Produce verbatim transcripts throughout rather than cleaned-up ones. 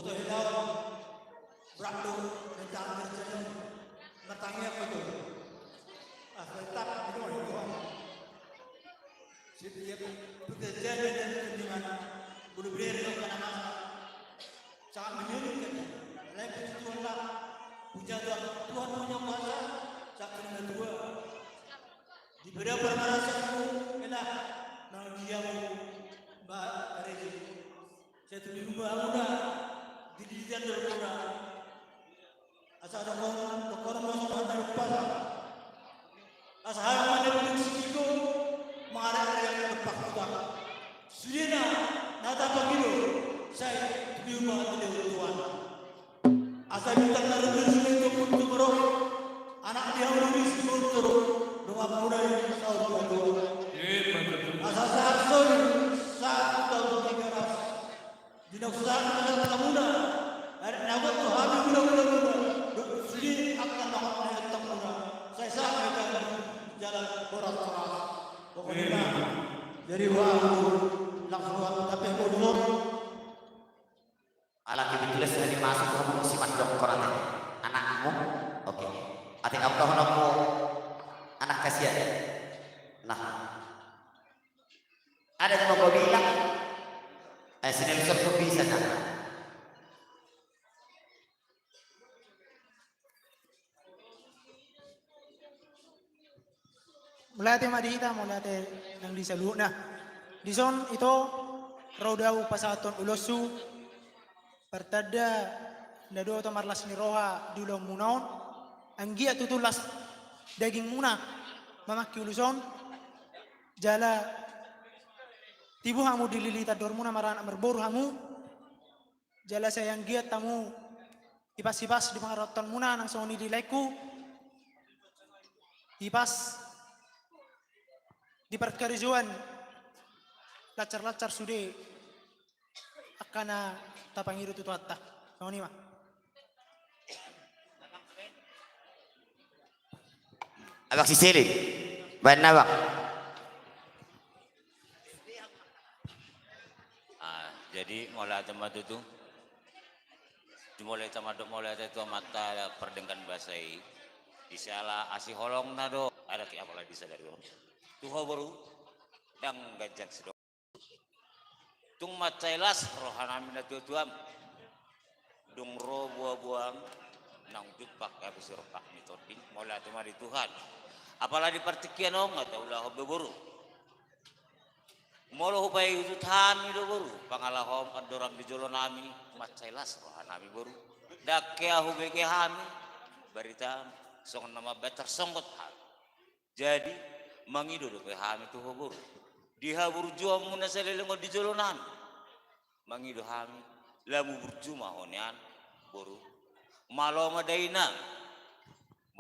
Boto hela on, berat do, rencana kerja on, martangiang ma tu Tuhan. Ah, tetap itu mah itu. Setiap pekerjaan dan kerjaan, boru bere do kana masa. Sangat menyulitkan. Lain puji Tuhan lah. Puja Tuhan, Tuhan punya kuasa, sangat kena Tuhan. Di beberapa merasa kamu kena, nang dia mau, Mbak Rezi. Sai tu di rumah hamuna, di, di, di, di rumah. Asa ada kau, kau mau sama ada lupa. Asa hal mana pun siko, mara yang lepas kita. Sudena, nata pagilo, sai tu di rumah ada Tuhan. Asa bintang na ringan sude tu pun tu berok. Anak dia udah di sini turun. Rumah muda ini sahur berdua. Asa saat sore, saat tahu tiga ras. Di nafsu saat mendapat hamuna. Ada nabot tu hami muda-muda muda. Duk sini akan bangun mendapat hamuna. Saya sampaikan jalan borat keras. Pokoknya, jadi wah, langsung wah, tapi aku dulu. Ala kibitulas hadi masuk ke rumah si Mandok Korate. Anakmu? Oke. Ate, aku tahu anakmu anak kasihan. Nah. Ada yang mau kau bilang? Eh, sini bisa, kau bisa, nah. Mauliate ma di hita, mauliate nang di saluhutna. Dison ito ro do ahu pasahathon uloshu, partanda na dohot marlas ni roha di ulaonmuna on, anggiat tutu las dagingmuna mamangke ulos on, jala tibu hamu di lilitan dohormuna maranak marboru hamu, jala sai anggiat hamu hipas-hipas di pangarahutmuna nang songon i di laengku. Hipas di parkarejoan lancar-lancar sude angka na tapangido tu Tuhanta. Songon i ma. Abang Siselin, baen na, Bang. Ah, jadi mauliate ma tutu. Dimulai hita mandok mauliate tu Amanta pardenggan basa i. Di siala asi holongna do, ada ki apala di sadari on. Tu ho boru, ndang ganjang sidok. Tung mansai las rohanami na tuatuam. Dung ro boaboam, naung jumpang hape si rompak ni tondi. Mauliate ma di Tuhan. Apala di partingkian on nga taulahon be boru. Molo hupaihutihut hami do boru pangalaho andoran di jolonami, mansai las rohanami boru. Ndang hea hubege hami barita songon na mambaen tarsonggot hami. Jadi mangido dope hami tu ho boru di haburjuonmu na saleleng on di jolonami. Mangido hami, lamu burju ma ho nian boru. Malo ma dainang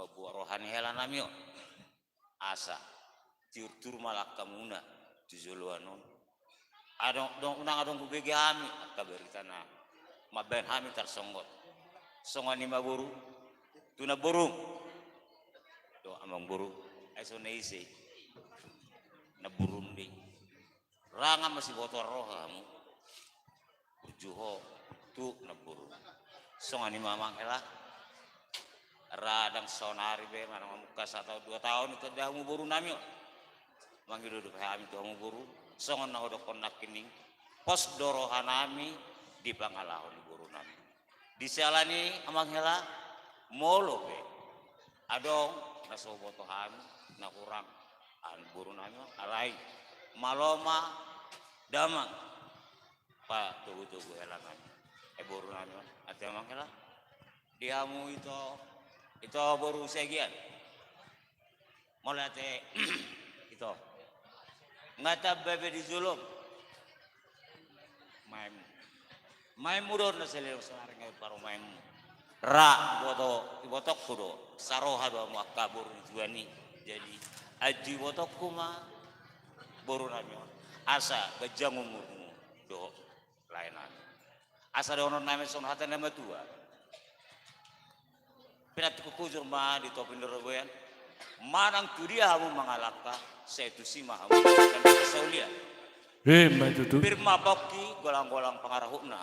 mambuat roha ni helanami on. Asa tiurtiur ma langkamuna tu joloan on. Adong, adong, unang adong hubege hami angka barita na mambaen hami tarsonggot. Songon i ma boru tu namborum. Do amangboru, ai so na ise i namborum do i. Ra nga masibotoan roha hamu. Burju ho tu namboru. Songon i ma amang hela. Ra ndang saonari be, manang mamungka sataon dua taon i tanda hamu borunami on. Mangido dope hami tu hamu boru, songon na hudokkon nangkining, pos do rohanami di pangalaho ni borunami. Di siala ni i amang hela, molo pe adong na so huboto hami na hurang aha ni borunami on, alai malo ma damang patogutogu helanami, eh, borunami on. Ate amang hela. Di hamu ito, ito boru Siagian. Molo ate ito, nga tamba be di jolom. Maenmu, maenmu do na saleleng sonari nga i parumaenmu. Ra boto, ibotongku do, saroha do hamu angka boru ni tuan i. Jadi anju ibotongku ma borunami on, asa ganjang umurmu dohot laenami. Asa dohononnami songon hata ni na matua. Pinantikkon hujur ma di topi ni robean. Manang tu dia hamu mangalangka, sai tusi ma hamu mendapatkan saulian. Ima tutu. Pir ma pongki, golanggolang pangarahutna.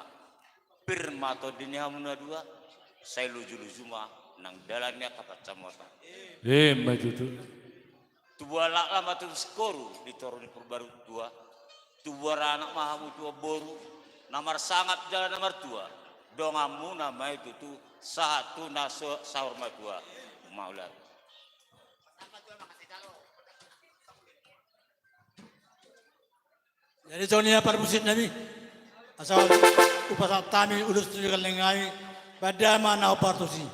Pir ma tondi ni hamu na dua, sai luju-luju ma nang dalan ni angka pansamotan. Ima tutu. Tubuan laklak ma tubu singkoru di toru ni Purbatua. Tubuan anak ma hamu tubuan boru, na marsangap jala na martua. Donganmuna ma i tutu sahat tu na so-, saur matua. Mauliate. Jadi songon i ma parmusik nami. Asa hupasahat hami ulos tu gelleng nami. Bahen damang na hombar tusi.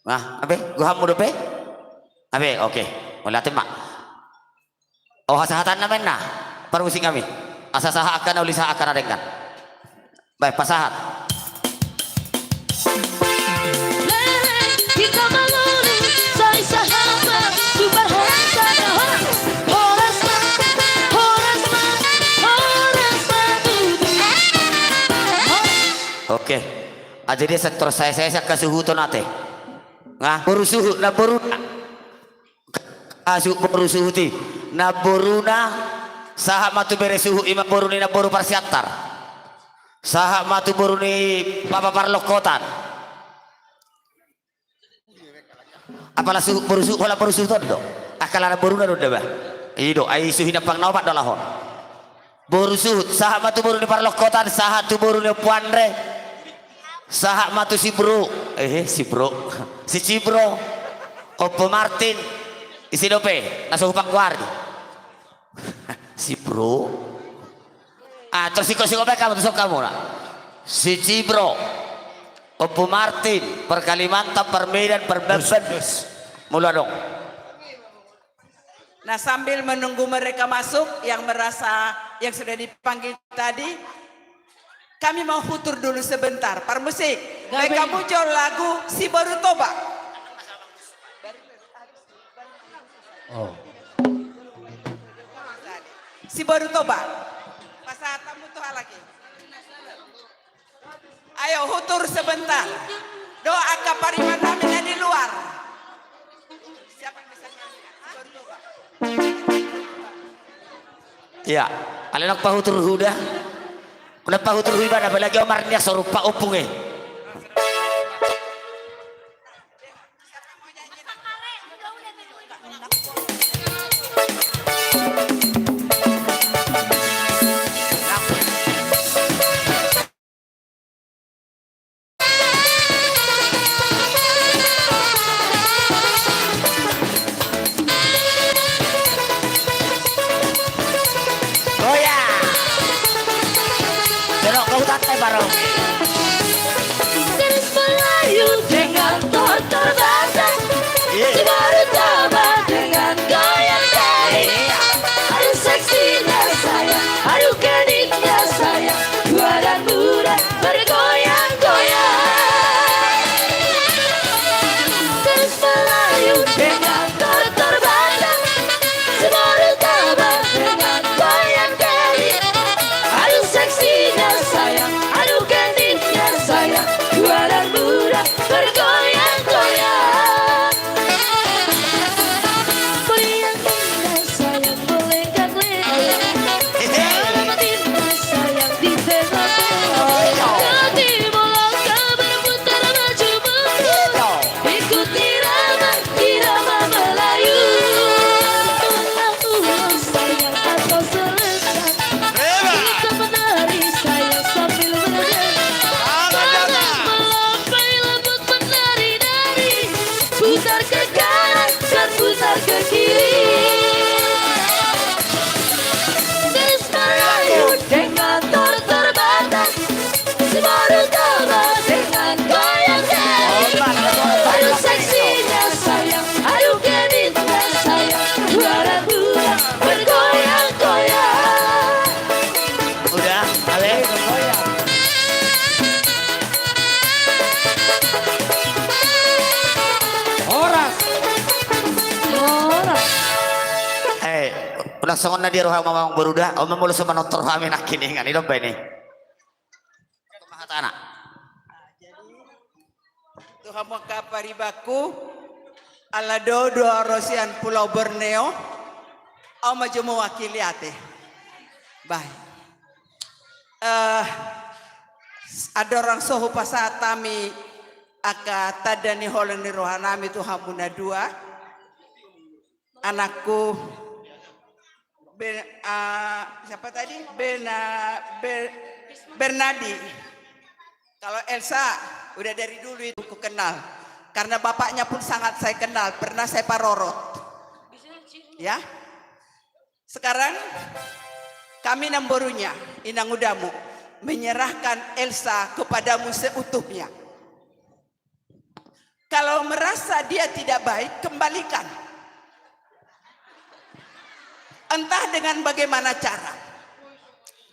Nah, abe, gohanmu dope? Abe, oke. Mauliate ma. Oh, hasahatanna ma inna. Parmusik nami. Asa sahat angka na uli, sahat angka na denggan. Baik, pasahat. Oke. Ah, jadi sektor saya, saya, saya kasuhuton ate. Nah, boru suhut, na boru. Suhut, boru suhut i. Namboruna, sahat ma tu bere suhut, ima boru ni namboru Parsiantar. Sahat ma tu boru ni Papa Parlongkotan. Apala suhut, boru suhut, holan boru suhut on do. Angka na namboruna do da bah. I do, ai suhi nampang na opat do alahon. Boru suhut, sahat ma tu boru ni Parlongkotan, sahat tu boru ni Ompu Andre. Sahat ma tu si Bro. Eh, si Bro. Si Cibro. Ompu Martin. Ise dope na so hupanggoari? Si Bro. Ah, terus singkop-singkop baen hamu, terus hamu na. Si Cibro. Ompu Martin, Parkalimantan, Parmedan, Parbamban. Molo adong. Nah, sambil menunggu mereka masuk yang merasa, yang sudah dipanggil tadi, kami mau hutur dulu sebentar. Parmusik, baen hamu jo lagu Si Boru Toba. Oh. Si Boru Toba. Pasahat hamu tu halak i. Ayo, hutur sebentar. Dohot angka pariban nami na di luar. Siapa yang bisa nyanyi? Iya, ale nang pahutur huda. Nang pahutur huda, apalagi Omar nia sorupa ompung e. Goyang. Terus kau tak tebar. Terus melayu dengan tortor batang. Iya. Si Boru Toba dengan goyang dari. Iya. Aduh seksinya sayang, aduh genitnya sayang, dua dan muda bergoyang-goyang. Terus melayu dengan tortor batang. Si Boru Toba dengan goyang dari. Aduh seksinya sayang, aduh genitnya sayang, dua dan muda bergoyang-goyang. Meriah indah sayang, melenggang-lenggang. Alamat indah sayang, di tengah-tengah. Hati melangkah berputar maju mundur. Ikuti irama, irama Melayu. Ulang-ulang sayang atau selesai. Kita menari sayang sambil berdendang. Tangan melompat, lembut menari-nari. Putar ke kanan dan putar ke kiri. Terus melayu dengan tortor batang. Si Boru Toba dengan goyang dari. Aduh seksinya sayang, aduh genitnya sayang, dua dan muda bergoyang-goyang. Udah, ale. Horas. Horas. Eh, ulang songon na dia roha mamang berudah, om molo so manortor hami nangkiningan, i do baen i. Hatana. Tu hamu angka paribanku, ala do do au ro sian Pulau Borneo, au ma jo mewakili ate. Baik. Eh, andorang so hupasahat hami angka tanda ni holong ni roha nami tu hamu na dua. Anakku, Ben-, ah, siapa tadi? Bena-, Be-, Bernadi. Kalau Elsa, udah dari dulu itu ku kenal. Karena bapaknya pun sangat saya kenal, pernah saya parorot. Ya. Sekarang kami namborunya, inangudamu, menyerahkan Elsa kepadamu seutuhnya. Kalau merasa dia tidak baik, kembalikan. Entah dengan bagaimana cara.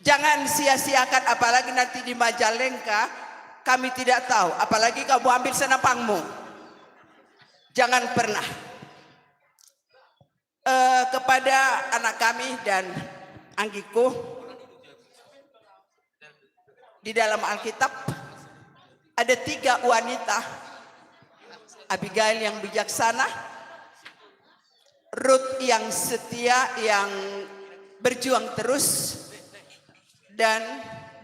Jangan sia-siakan, apalagi nanti di Majalengka, kami tidak tahu, apalagi kamu ambil senapangmu. Jangan pernah. Eh, kepada anak kami dan anggikku, di dalam Alkitab ada tiga wanita, Abigail yang bijaksana, Rut yang setia, yang berjuang terus, dan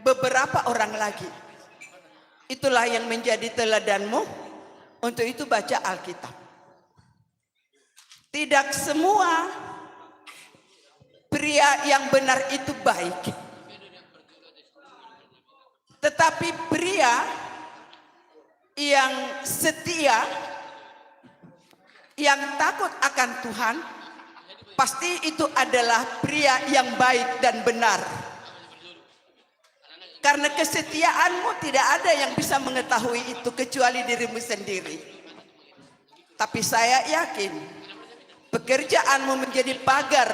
beberapa orang lagi. Itulah yang menjadi teladanmu. Untuk itu, baca Alkitab. Tidak semua pria yang benar itu baik. Tetapi pria yang setia, yang takut akan Tuhan, pasti itu adalah pria yang baik dan benar. Karena kesetiaanmu tidak ada yang bisa mengetahui itu kecuali dirimu sendiri. Tapi saya yakin pekerjaanmu menjadi pagar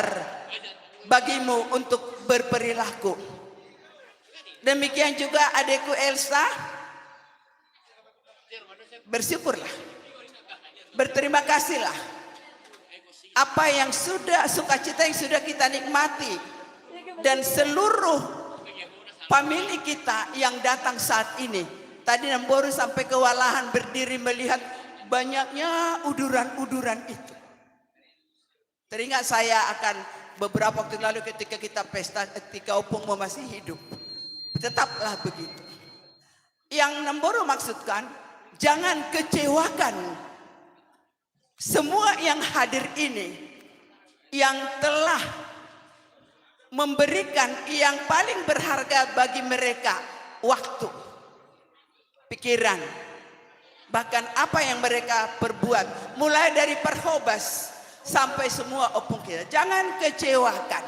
bagimu untuk berperilaku. Demikian juga adikku Elsa, bersyukurlah. Berterima kasihlah. Apa yang sudah, sukacita yang sudah kita nikmati, dan seluruh famili kita yang datang saat ini. Tadi Namboru sampai kewalahan berdiri melihat banyaknya uduran-uduran itu. Teringat saya akan beberapa waktu lalu ketika kita pesta, ketika opungmu masih hidup. Tetaplah begitu. Yang Namboru maksudkan, jangan kecewakan semua yang hadir ini, yang telah memberikan yang paling berharga bagi mereka, waktu, pikiran, bahkan apa yang mereka perbuat, mulai dari Perhobas sampai semua opung kita. Jangan kecewakan,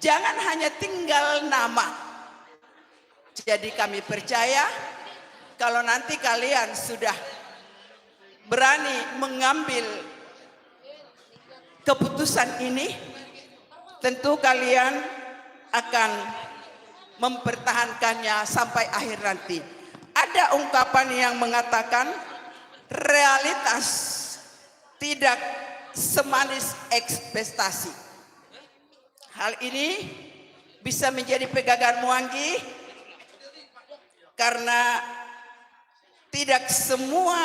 jangan hanya tinggal nama. Jadi kami percaya, kalau nanti kalian sudah berani mengambil keputusan ini, tentu kalian akan mempertahankannya sampai akhir nanti. Ada ungkapan yang mengatakan, realitas tidak semanis ekspektasi. Hal ini bisa menjadi peganganmu, Anggi, karena tidak semua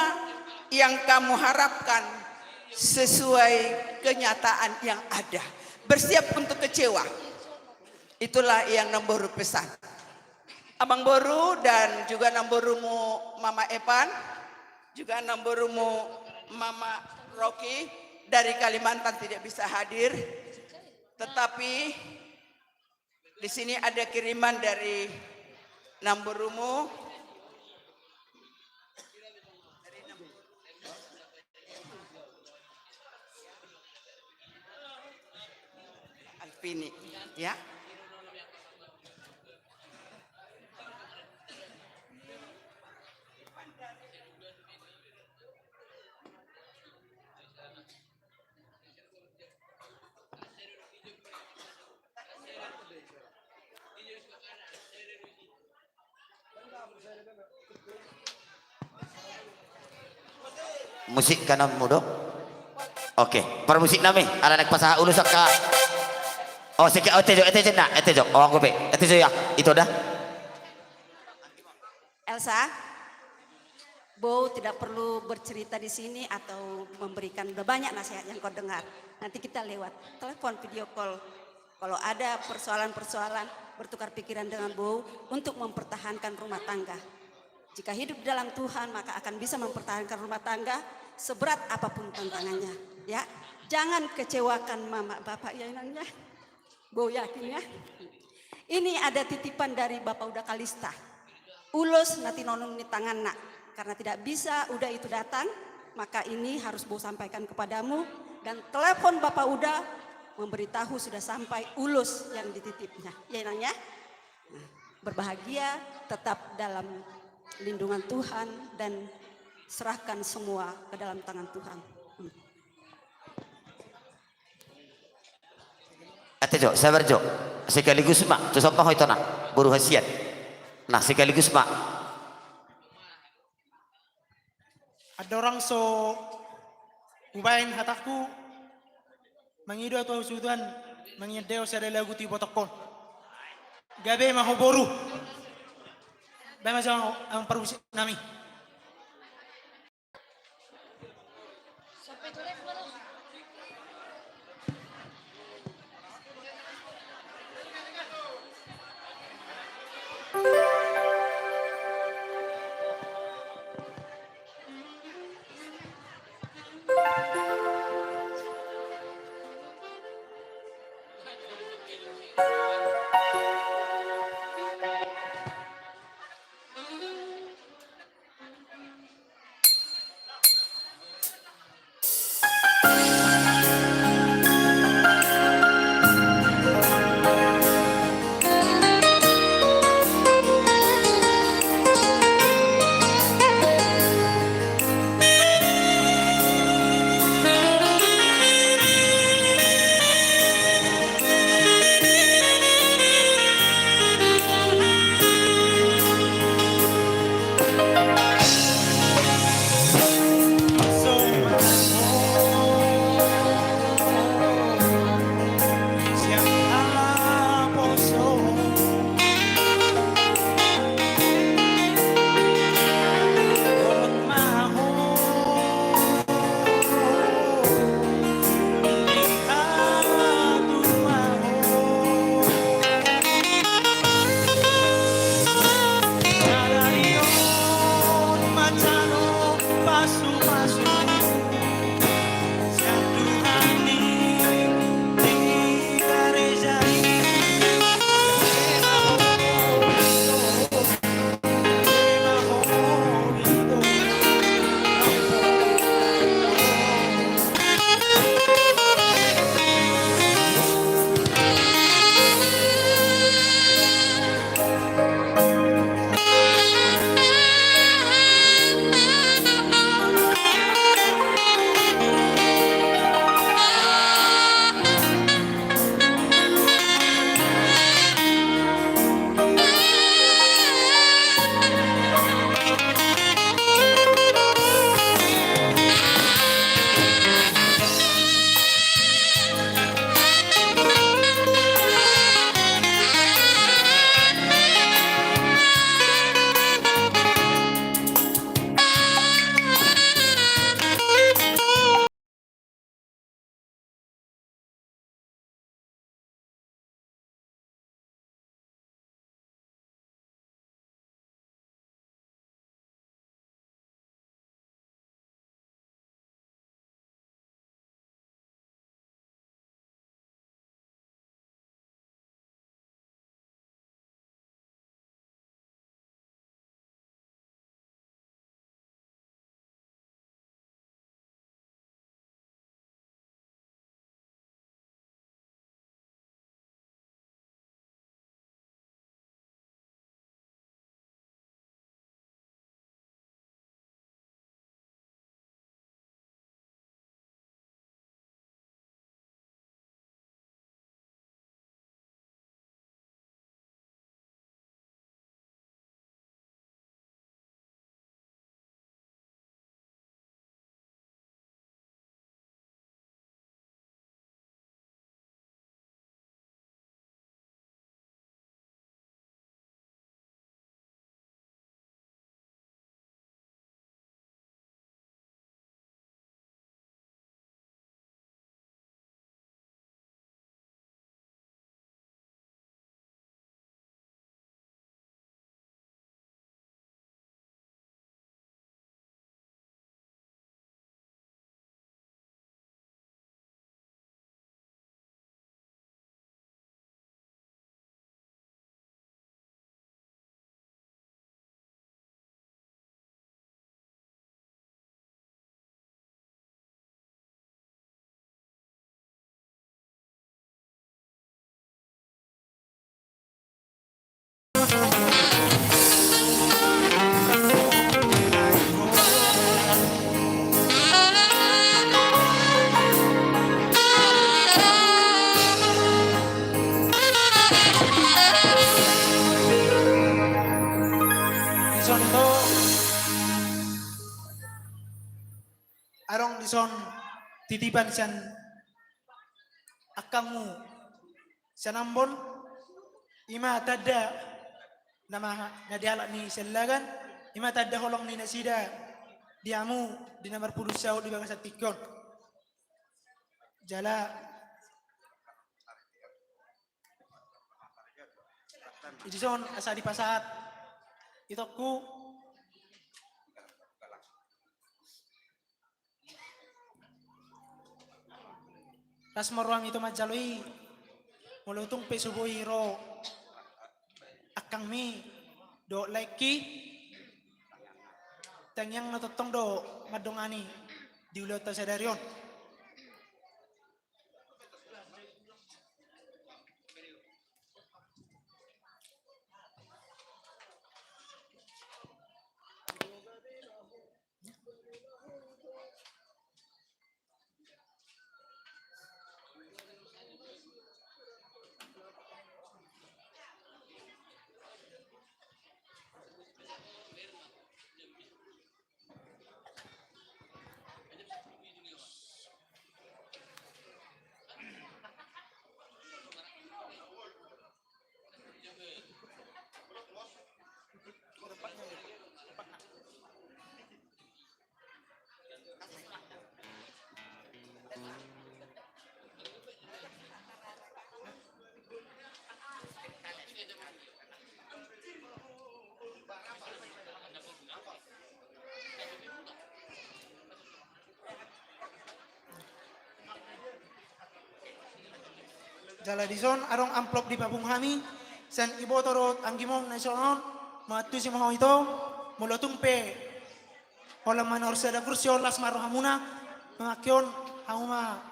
yang kamu harapkan sesuai kenyataan yang ada. Bersiap untuk kecewa. Itulah yang Namboru pesan. Amangboru dan juga Namborumu Mama Epan, juga Namborumu Mama Rocky dari Kalimantan tidak bisa hadir. Tetapi di sini ada kiriman dari Namborumu. Alvini, ya. Musik kananmu do. Oke, parmusik nami, ala naeng pasahat ulos angka. Oh, seke, oh, ete jo, ete jo, na, ete jo. Oh, anggo pe, ete jo ya, ito da. Elsa, Bou tidak perlu bercerita di sini atau memberikan, udah banyak nasihat yang kau dengar. Nanti kita lewat telepon, video call. Kalau ada persoalan-persoalan, bertukar pikiran dengan Bou untuk mempertahankan rumah tangga. Jika hidup di dalam Tuhan, maka akan bisa mempertahankan rumah tangga seberat apapun tantangannya. Ya, jangan kecewakan mama bapak ya, Inang, ya. Bou yakin ya. Ini ada titipan dari Bapak Uda Kalista. Ulos na tinonun ni tanganna. Karena tidak bisa Uda itu datang, maka ini harus Bou sampaikan kepadamu dan telepon Bapak Uda memberitahu sudah sampai ulos yang dititipnya. Ya, Inang ya. Nah, berbahagia, tetap dalam lindungan Tuhan dan Serahkan semua ke dalam tangan Tuhan. Ate jo, sabar jo. Sekaligus ma, tu somba ho ito na, boru hasian. Nah, sekaligus ma. Andorang so hubaen hatangku, mangido tu ahu suhutuan, mangido sada lagu tu ibotongkon. Gabe ma ho boru. Baen ma jo amang parmusik nami. Songon i do, adong dison titipan sian angkangmu sian Ambon, i ma tanda na ma-, na dialap ni Sellagan, i ma tanda holong ni nasida di hamu di na marpudun saut di bagasan tingki on. Jala i dison asa dipasahat itongku. Las ma rohami tu manjalo i, molo tung pe so boi ro angkangmi dohot laengki, tangiangna tongtong do mandongani di ulaonta sadari on. Jala dison adong amplop dipapungu hami sian iboto dohot anggimon na dison on, mangantusi ma ho ito, molo tung pe holan manuhor sada kursi on, las ma rohamuna mamangke on, hamu ma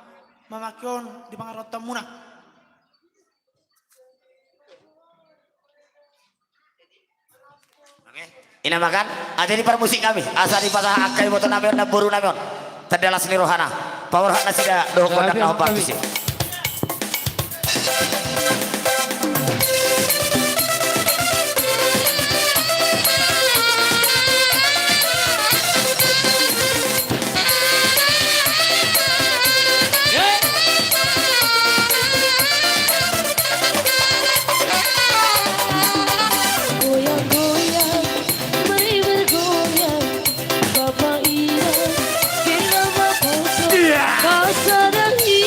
mamangke on di pangarantoanmuna. Ina ma kan, ate di parmusik nami, asa dipasahat angka iboto nami on, namboru nami on, tanda las ni rohana, paborhat nasida dohot gondang na hombar tusi. Goyang-goyang, mai bergoyang, Bapak Ida, kena makoto, iya, kasadahi.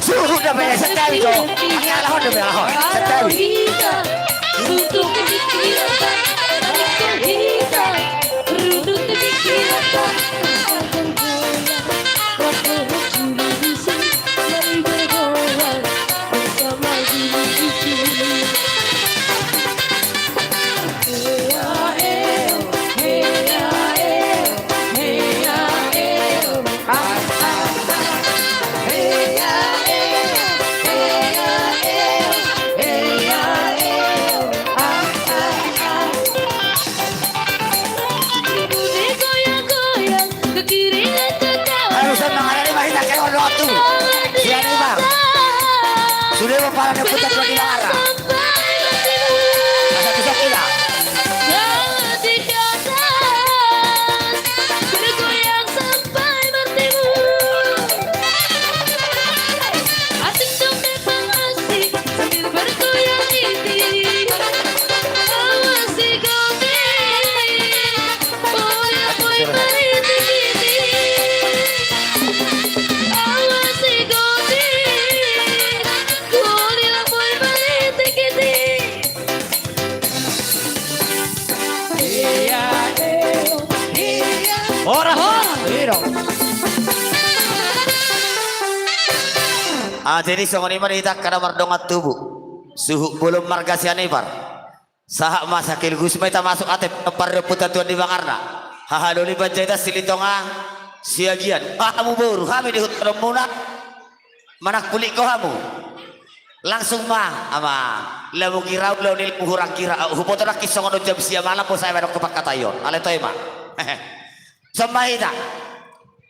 Suhut dope, santabi jo. Angka alahon dope, alahon. Santabi. Ayo, San, mangalari ma hita, kena ordo waktu. Sian Ibar. Sude ma pomparan ni ompunta Tuan di Bangarra. Asa bisa kira. Horas, horas. Iro. Ah, jadi songon i ma di hita angka na mardongan tubu. Suhut bolon marga Sianipar. Sahat ma sekaligus ma hita masuk ate, pomparan ni ompunta Tuan di Bangarra. Haha doli Panjaitan, Silitonga, Siagian. Hamu boru, hami di huta donganmuna. Manang pulik ho hamu. Langsung ma, ama. Lam gira ulaon ni, lam hurang gira. Huboto nangkin songon on jam sia malam, boasa i ma dohot pangkataion. Alai toe ma. Dison ma hita.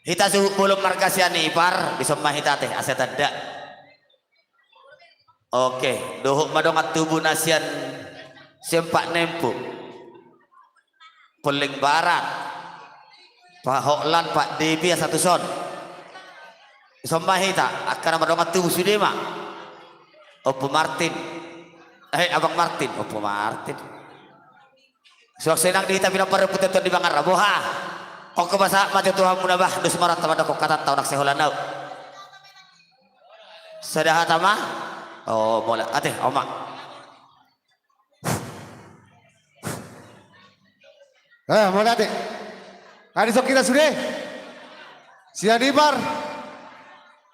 Hita suhut bolon marga Sianipar, dison ma hita ate, asa tanda. Oke, dohot ma dongan tubu na sian Sempak Nempu. Poleng Barat. Pak Hoklan, Pak Depi, asa tuson. Dison ma hita, angka na mardongan tubu sude ma. Ompu Martin. Eh, Abang Martin, Ompu Martin. Suang sonang di hita pinompar ni ompunta Tuan di Bangarra, boha. Ongko pasahat ma jo tu hamuna bah, dos ma rohanta mandok hatanta, unang sai holan ahu. Sada hata ma. Oh, mauliate, Oma. Eh, mauliate. Kan dison hita sude. Sianipar.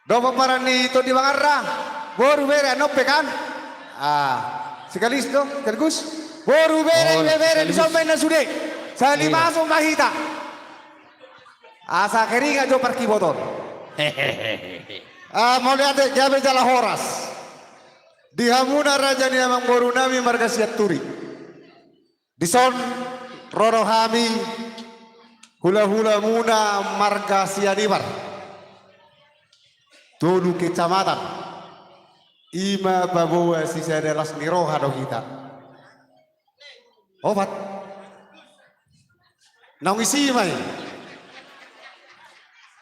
Dohot pomparan ni Tuan di Bangarra. Boru, bere, annon pe kan. Ah, sekaligus do, sekaligus. Boru, bere, oh, ibebere, sekaligus. Dison ma inna sude. Sahali, iya, masuk ma hita. Asa keringat jo parkiboton. Ah, mauliate, gabe jala horas. Di hamuna raja ni amangboru nami marga Sianturi. Dison ro do hami hula-hula muna marga Sianipar. Tolu kecamatan. I ma paboa sisada las ni roha do hita. Opat. Naung isi ma i.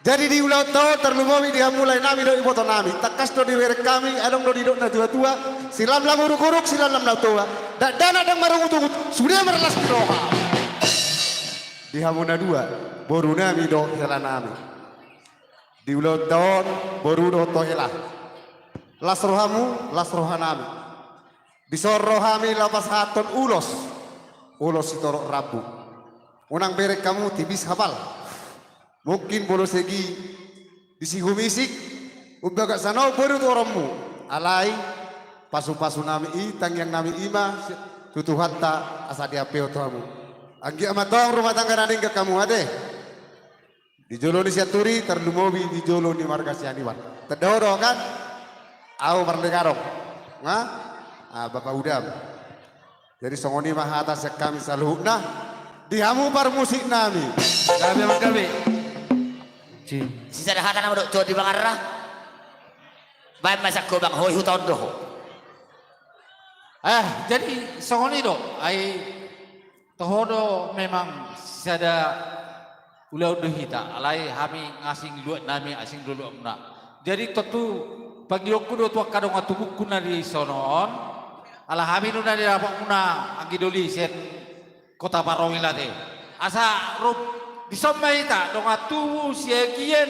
Jadi di ulaonta on tarlumobi di hamu lae nami dohot iboto nami. Tangkas do dibereng hami, adong do didok natua-tua, silamlam uruk-uruk, silamlam na toba. Dakdanak ndang marungut-ungut, sude marlas ni roha. Di hamu na dua, boru nami dohot hela nami. Di ulaonta on, boru dohot hela. Las rohamu, las roha nami. Dison ro hami laho pasahathon ulos. Ulos sitorop rambu. Unang bereng hamu tipis hapal. Mungkin molo segi di si humisik, umbahen sanon boru tu oronmu. Alai, pasu-pasu nami i, tangiang nami i ma tu Tuhanta asa diampehon tu hamu. Anggiat ma tong rumah tangga na denggan hamu ate. Di jolo ni Sianturi, tarlumobi di jolo ni marga Sianipar. Tanda ho do kan? Ahu marlega do. Nga? Ah, Bapak Udam. Jadi songon i ma hata sian hami saluhutna. Di hamu parmusik nami. Gabe, gabe. Sisada hata nama dohot Tuan di Bangarra. Baen ma sian ho bang, ho i huta on do ho. Eh, jadi songon i do. Ai toho do memang sada ulaon do hita, alai hami nga asing luat nami, asing do luat muna. Jadi tontu pangihonku do tu angka dongan tubungku na di sonon, ala hami do na didapot muna anggi doli sian kota Parongil ate. Asa rup dison ma hita, dongan tubu, siagian,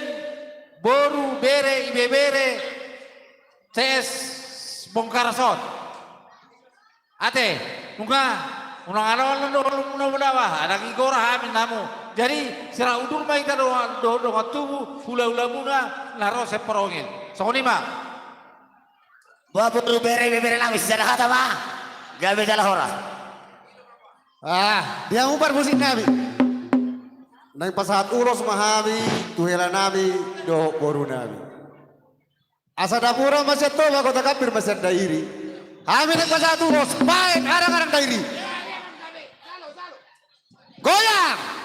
boru, bere, ibebere, C S Bongkar Sot. Ate, nunga, unang adong na dohononmuna, ba, adong i gora hami namu. Jadi, sira udur ma hita do, do, dongan tubu, hula-hulamuna, na ro sian Porong i. Songon i ma. Boa boru, bere, ibebere nami, sisada hata ma. Gabe jala horas. Ah, dia umpar musik nami. Naeng pasahat ulos ma hami, tu hela nami, dohot boru nami. Asa Dapura ma sian Toba, Kota Gambir ma sian Dairi. Hami naeng pasahat ulos, baen arang-arang Dairi. Goyang!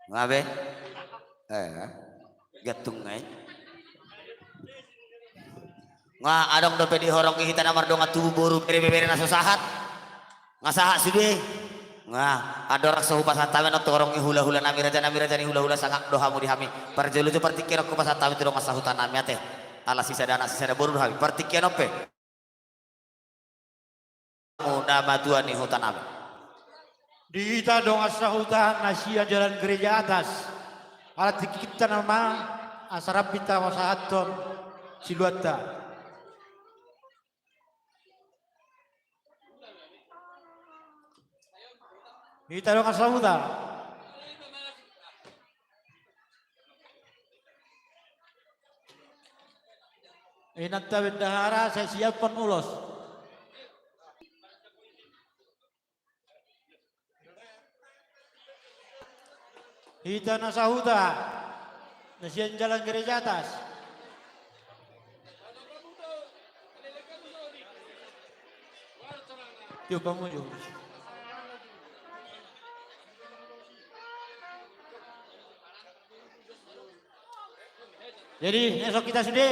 Nga be? Eh, gantung ngai. Nga adong dope di horong i hita na mardongan tubu, boru, bere, bebere na so sahat. Nga sahat sude. Nga andorang so hupasahat hami annon tu horong i hula-hula nami, raja nami, raja ni hula-hula, sangap do hamu di hami. Parjolo jo partingkian on hupasahat hami tu dongan sahuta nami ate. Ala sisada anak sisada boru do hami. Partingkian on pe. Hamu na matua ni huta nami. Di hita dongan sahuta na sian Jalan Gereja Atas. Ala tingkita nama asa rap hita pasahathon siluanta. Hita dongan sahuta. Inanta bendahara, sai siaphon ulos. Hita na sahuta na sian Jalan Gereja Atas. Tiup hamu jo. Jadi, na so hita sude.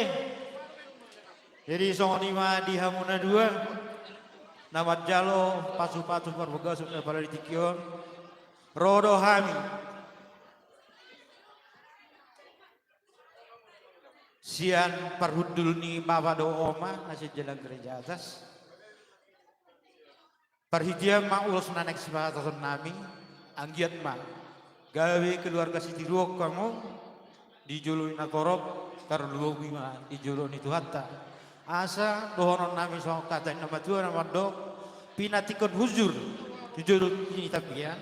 Jadi, songon i ma di hamu na dua na manjalo pasu-pasu parbagason na pala di tingki on. Ro do hami sian parhundul ni bapa dohot oma na sian Jalan Gereja Atas. Parhitean ma ulos na naeng sipasahaton nami, anggiat ma gabe keluarga sitiruon hamu di jolo ni na torop, tarlumobi ma di jolo ni Tuhanta. Asa dohonon nami songon hata ni na matua na mandok, pinantikhon hujur tu jolo ni tapian.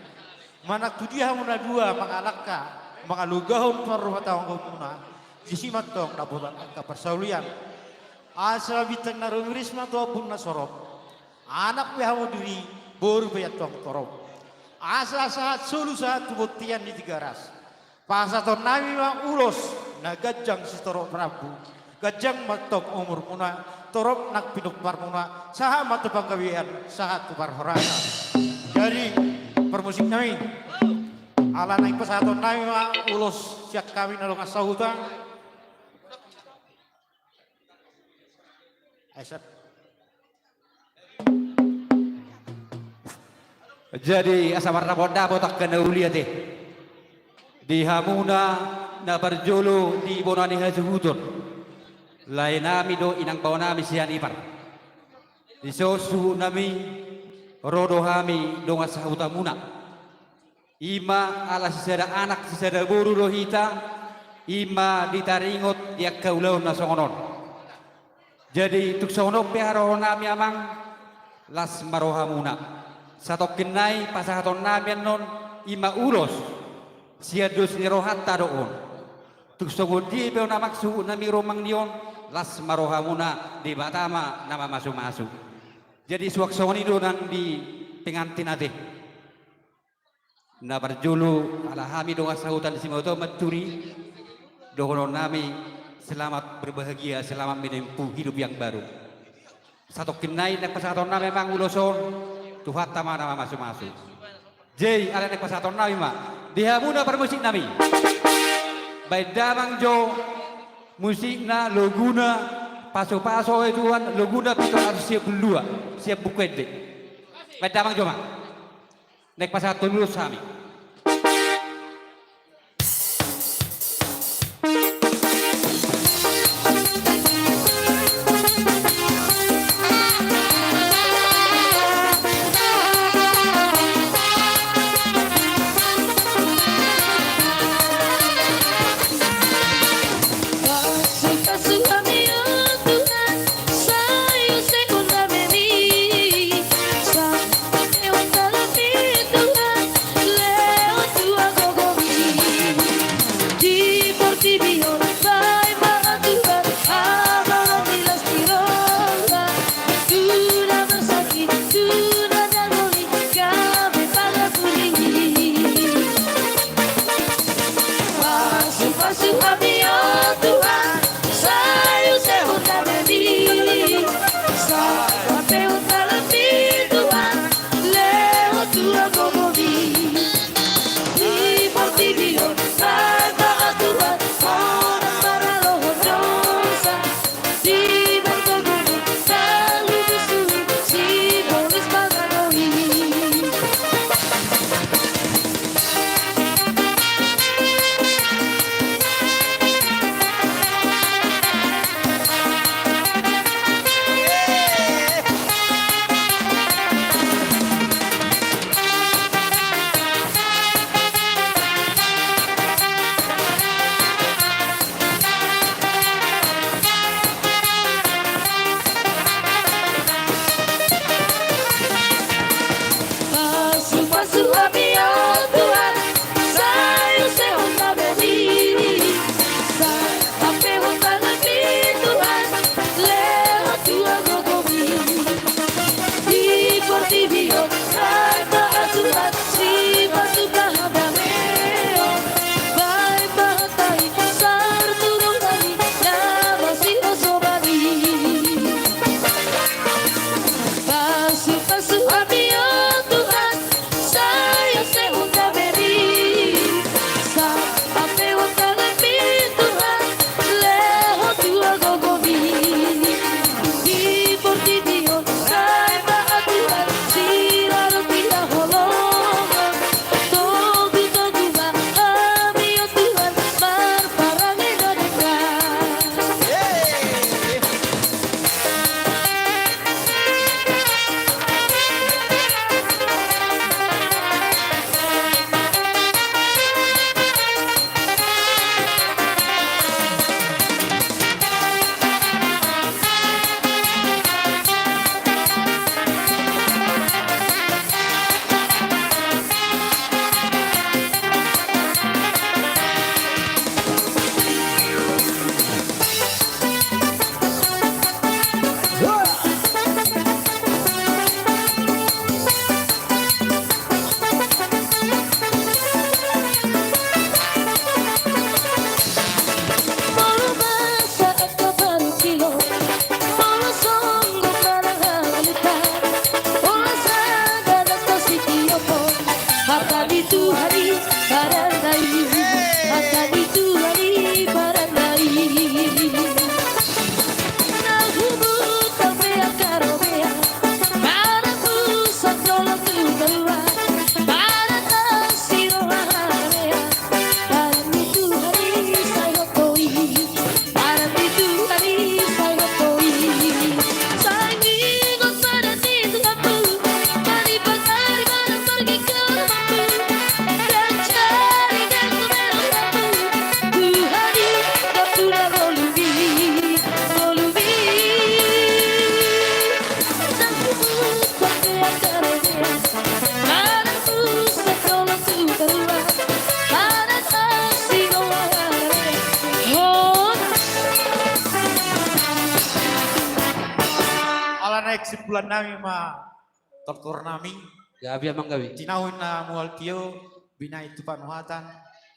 Manang tu dia hamu na dua mangalangka, mangalugahon parrumatanggaonmuna, disi ma antong dapotan angka parsaulian. Asa bintang na rumiris ma tu ombun na sorop. Anak pe hamu diri, boru pe antong torop. Asa sahat solu sahat tu bontean ni Tigaras. Pasahaton nami ma ulos na ganjang sitorop rambu. Ganjang ma antong umurmuna, torop nang pinomparmuna, sahat ma tu panggabean, sahat tu parhorasan. Jadi, parmusik nami, ala naeng pasahaton nami ma ulos sian hami na dongan sahuta. Aisan. Jadi asa marnapot-napot angka na uli ate. Di hamuna na parjolo di bona ni hasuhuton, lae nami dohot inang bao nami sian Ipar. Dison suhut nami, ro do hami dongan sahutamuna. I ma ala sisada anak sisada boru do hita, i ma ditaringot di angka ulaon na songon on. Jadi tung songon on pe haroronami amang, las ma rohamuna. Satongkin nai pasahatonnami annon i ma ulos sian dos ni rohanta do on. Tung songon dia pe on amang suhut nami romang ni on, las ma rohamuna, Debata ma na mamasumasu. Jadi suang songon i do nang di pengantin ate. Na parjolo ala hami dongan sahuta ni simatuam manturi, dohononnami selamat berbahagia, selamat menempuh hidup yang baru. Satongkin nai naeng pasahatonnami amang ulos on, Tuhanta ma na mamasumasu. Jadi ala naeng pasahatonnami ma di hamuna parmusiknami. Baen damang jo musikna, laguna Pasu-pasu ho Tuhan, laguna pitu ratus sia pulu dua sian Buku Ende. Baen damang jo ma. Naeng pasahathon ulos hami. Pasu-pasu hami, o Tuhan, sai use hutami. Sai pe huta lambi Tuhan, lehon tu gogomi. Di portibi on Bulan nami ma tortor nami. Gabe amang gabe. Tinahu na mual tio, binahen tu panuhatan,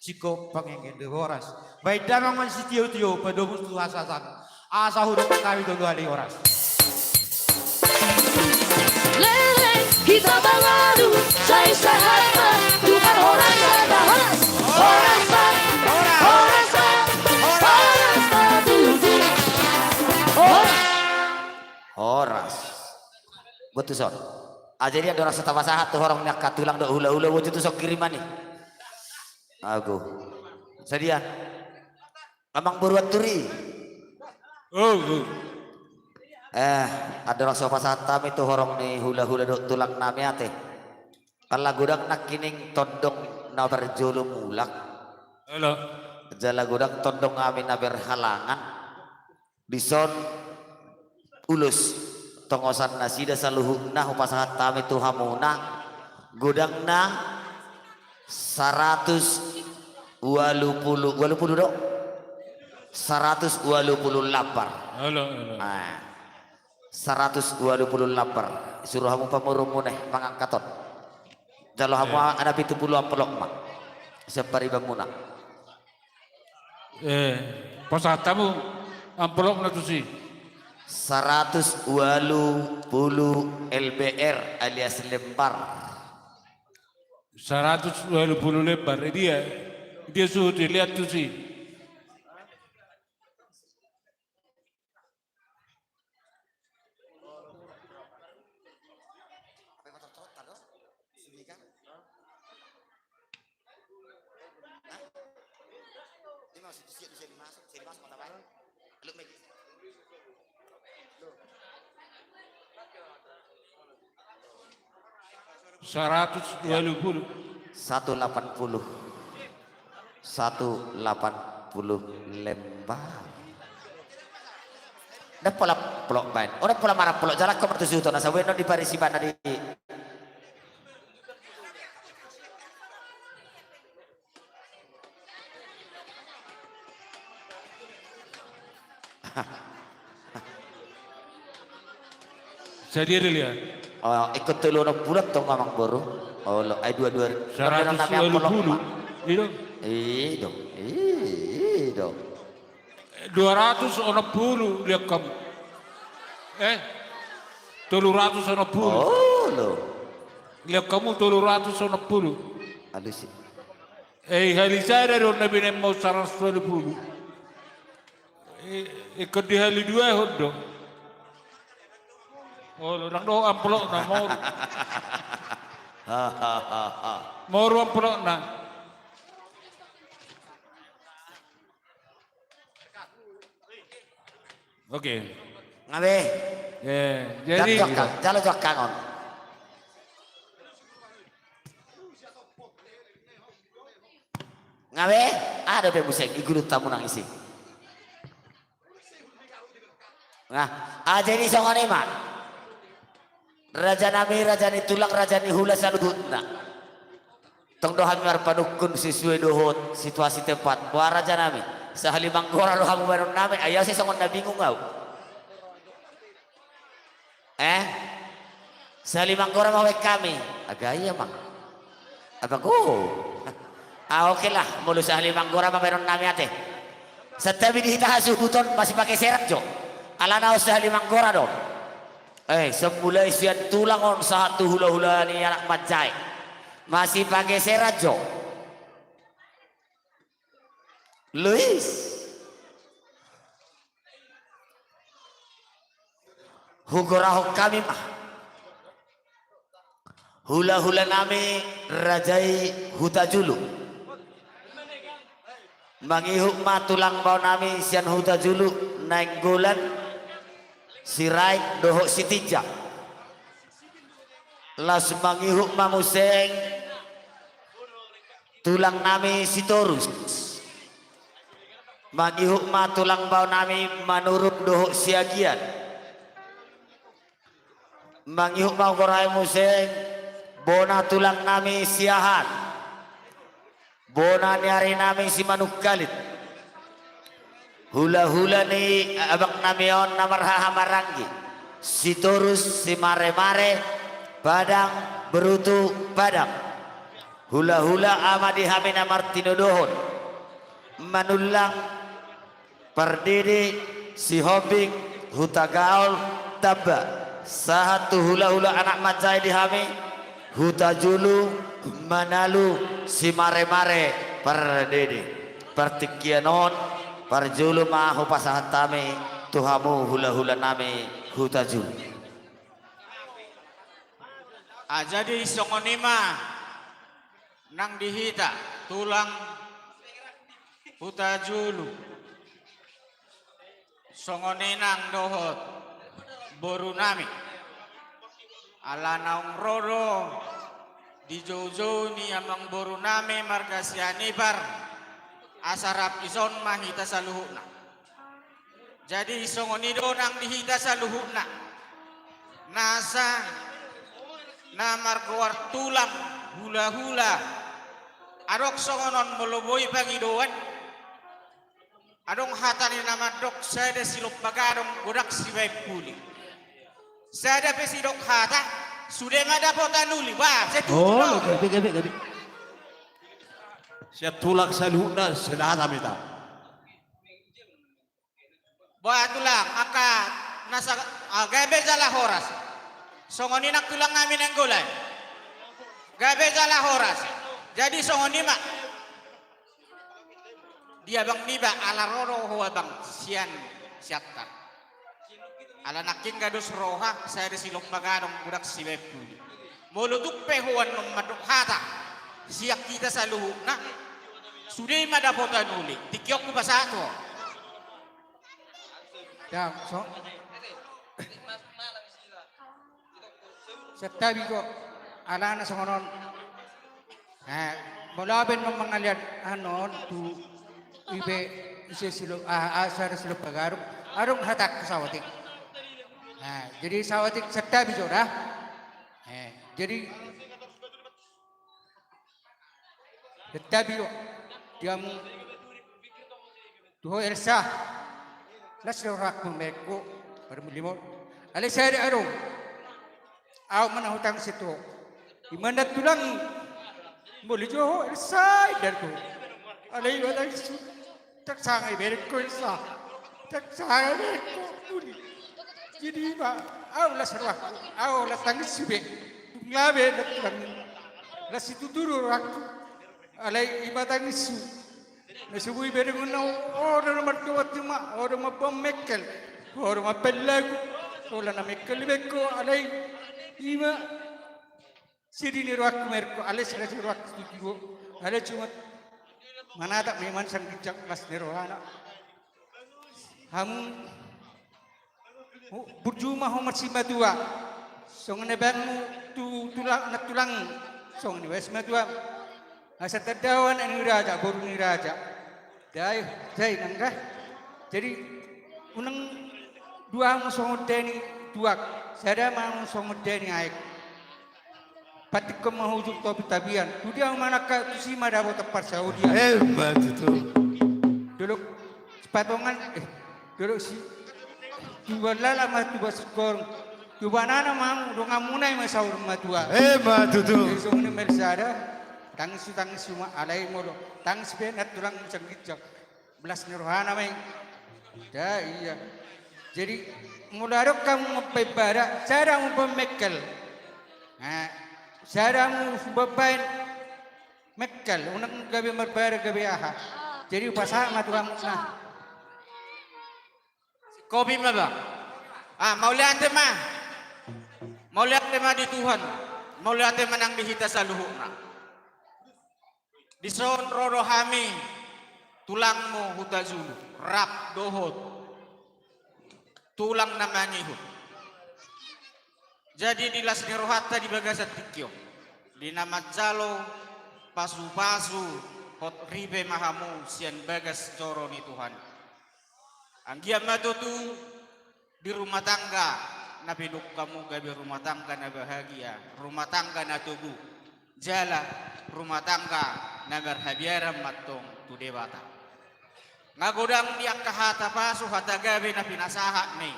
singkop pangenggen do horas. Baen damang ma sitio-tio, padomu tu hasasan. Asa hudok hami tolu hali horas. Leleng hita mangolu, sai sehat ma tu parhorasan. Horas, horas ma, horas ma, horas ma tutu. Horas. Horas. Buat tuson. Ah, jadi andorang so tapasahat tu horong ni angka tulang dohot hula-hula, boju tuson kiriman i. Ago. Sadia. Amang boru Anturi. Oh, oh. Eh, andorang so pasahat hami tu horong ni hula-hula dohot tulang nami ate. Ala godang nangkining tondong na parjolo mulak. Halo. Jala godang tondong hami na berhalangan. Dison ulos tongosan nasida saluhutna hupasahat hami tu hamuna. Godangna saratus ualu pulu, ualu pulu do? Saratus ualu pulu lampar. Halo, halo. Ah. Saratus ualu pulu lampar. Suru hamu pamorumu ne mangangkat on. Jalo hamu, eh, angka pitu pulu amplop ma. Sian paribanmuna. Eh, pasahat hamu amplopna tusi. Saratus ualu pulu L B R alias lembar. Saratus ualu pulu lembar. Eh, dia, dia suhut i, lihat tusi. Saratus ualu pulu. Satu lapan pulu. Satu lapan pulu lembar. Ndang pola plok baen. Oh, ndang pola marang plok, jala ko martusuto na sabueno di Paris ibana di. Sadia do liat. Oh, ingkon tolu onom pulu tong amang boru. Oh, lo, ai dua dua. Saratus ualu pulu. Ido. Ido. Ido. Dua ratus onom pulu liat hamu. Eh, tolu ratus onom pulu. Oh, lo. Liat hamu tolu ratus onom pulu. Alus i. Eh, hali sada do na binaen ma saratus ualu pulu. Eh, ingkon dihali duahon do. Oh, lo, ndang dohot amplopna, moru. Moru amplopna. Oke. Nga be. Eh, jadi jalo jokang, jalo jokang on. Nga be, aha dope muse i, gulut hamu nang isi. Nah, ah, jadi songon i ma. Raja nami, raja ni tulang, raja ni hula saluhutna. Tong do hami marpanungkun sesuai dohot situasi tempat. Boha raja nami, sahali manggora do hamu baenon nami, ai ahu sai songon na bingung ahu. Eh? Sahali manggora ma baen hami. Aga ia, Mang? Abang, oh. Ah, oke lah, molo sahali manggora ma baenon nami ate. Santabi di hita hasuhuton, masipageseran jo. Alana on sahali manggora do. Eh, so mulai sian tulang on sahat tu hula-hula ni anak manjae. Masipageseran jo. Luis. Hugorahon hami ma. Hula-hula nami raja i Hutajulu. Mangihut ma tulang bao nami sian Hutajulu, Nainggolan, Sirait dohot Sitinjak. Laos mangihut ma muse tulang nami Sitorus. Mangihut ma tulang bao nami Manurung dohot Siagian. Mangihut ma hugorahon muse bona tulang nami Siahaan. Bona ni ari nami Simanungkalit. Hula-hula ni abang nami on na marhaha maranggi. Sitorus, Simaremare, Padang, Berutu, Padang. Hulahula ama di hami na martinodohon. Manullang, Pardede, Sihombing, Hutagaol, Tamba. Sahat tu hulahula anak manjae di hami, Hutajulu, Manalu, Simaremare, Pardede. Partingkian on, parjolo ma hupasahat hami tu hamu hulahula nami Hutajulu. Ah, jadi songon i ma nang di hita tulang Hutajulu. Songon i nang dohot boru nami. Ala naung ro do di joujou ni amangboru nami marga Sianipar, asa rap dison ma hita saluhutna. Jadi songon i do nang di hita saluhutna. Nasa na margoar tulang, hulahula. Adong songon on molo boi pangidoan. Adong hata ni na mandok, sada silompa gadong godang sibaen puli. Sada pe sidok hata, sude ma dapotan uli. Bah, sai tutu. Oh, gabe, gabe, gabe. Sian tulang saluhutna, sada hata ma hita. Bah, tulang, angka nasa, ah, gabe jala horas. Songon i nang tulang nami Nainggolan. Gabe jala horas. Jadi songon i ma. Di abang niba, ala ro do ho abang sian Siantar. Ala nangkin nga dos roha, sada silompa gadong godang sibaen puli. Molo tung pe ho annon mandok hata sian hita saluhutna, sude ma dapotan uli. Tingki on hupasahat ho. Dang, so. Santabi do, alana songon on. Eh, molo au pe annon mangalean annon tu ipe ise silo, ah, ah, sada silompa gadong. Adong hatangku saotik. Eh, jadi saotik santabi do da. Eh, jadi Santabi do di hamu. Tu ho Elsa. Las do rohangku, merengku, parmulimon. Alai sada adong. Au ma na hutangisi tu ho. Ima nantulang. Molo jo ho Elsa, indahan tu ho. Alai ima tangis. Tangsanga iberengku Elsa. Tangsanga iberengku, uli. Jadi ima, au las rohangku, au las tangis be. Tung labe nantulang. Las situtu do rohangku. Alai ima tangishu. Na so boi iberengku na ho, ho do na martobat ima, ho do mamboan mengkel. Ho do mambaen lagu. Holan na mengkel iberengku, alai ima. Sedih ni rohangku merengku, alai sada si rohangku situtu do. Alai cuma manatap ma i ma sian ginjang las ni rohana. Hamu, burju ma ho marsimatua. Songon na baenmu tu tulang, nantulang. Songon na baen simatua. Asa tanda ho anak ni raja, boru ni raja. Dai, dai nangga. Jadi unang dua hamu songon dai ni tuak, sada ma hamu songon dai ni aek. Patik ma hujur topi tapian. Tu dia manangka tusi ma dapotan parsaulian. Emma tutu. Dolok Sipatongan, eh, dolok si, tuba lalan ma tuba singkoru. Tuba nana ma donganmuna i ma saur matua. Emma tutu. Jadi songon i ma sada. Tangis tu tangis tu ma alai molo tangis pe nantulang sian ginjang. Las ni rohana ma i. Da, iya. Jadi molo adong hamu mambaen bada, sada hamu mambaen mengkel. Nah, sada hamu mambaen mengkel, unang gabe marbada gabe aha. Jadi hupasahat ma tu hamu na. Kopi ma ba. Ah, mauliate ma. Mauliate ma di Tuhan. Mauliate ma nang di hita saluhutna. Dison ro do hami tulangmu Hutajulu, rap dohot tulang na mangihut. Jadi di las ni rohanta di bagasan tingki on, di na manjalo pasupasu hot ripe ma hamu sian bagas joro ni Tuhan. Anggiat ma tutu di rumah tangga na pinungkamu gabe rumah tangga na bahagia, rumah tangga na togu, jala rumah tangga na marhabiaran mantong tu Debata. Nga godang di angka hata pasu hata gabe na pinasahat ni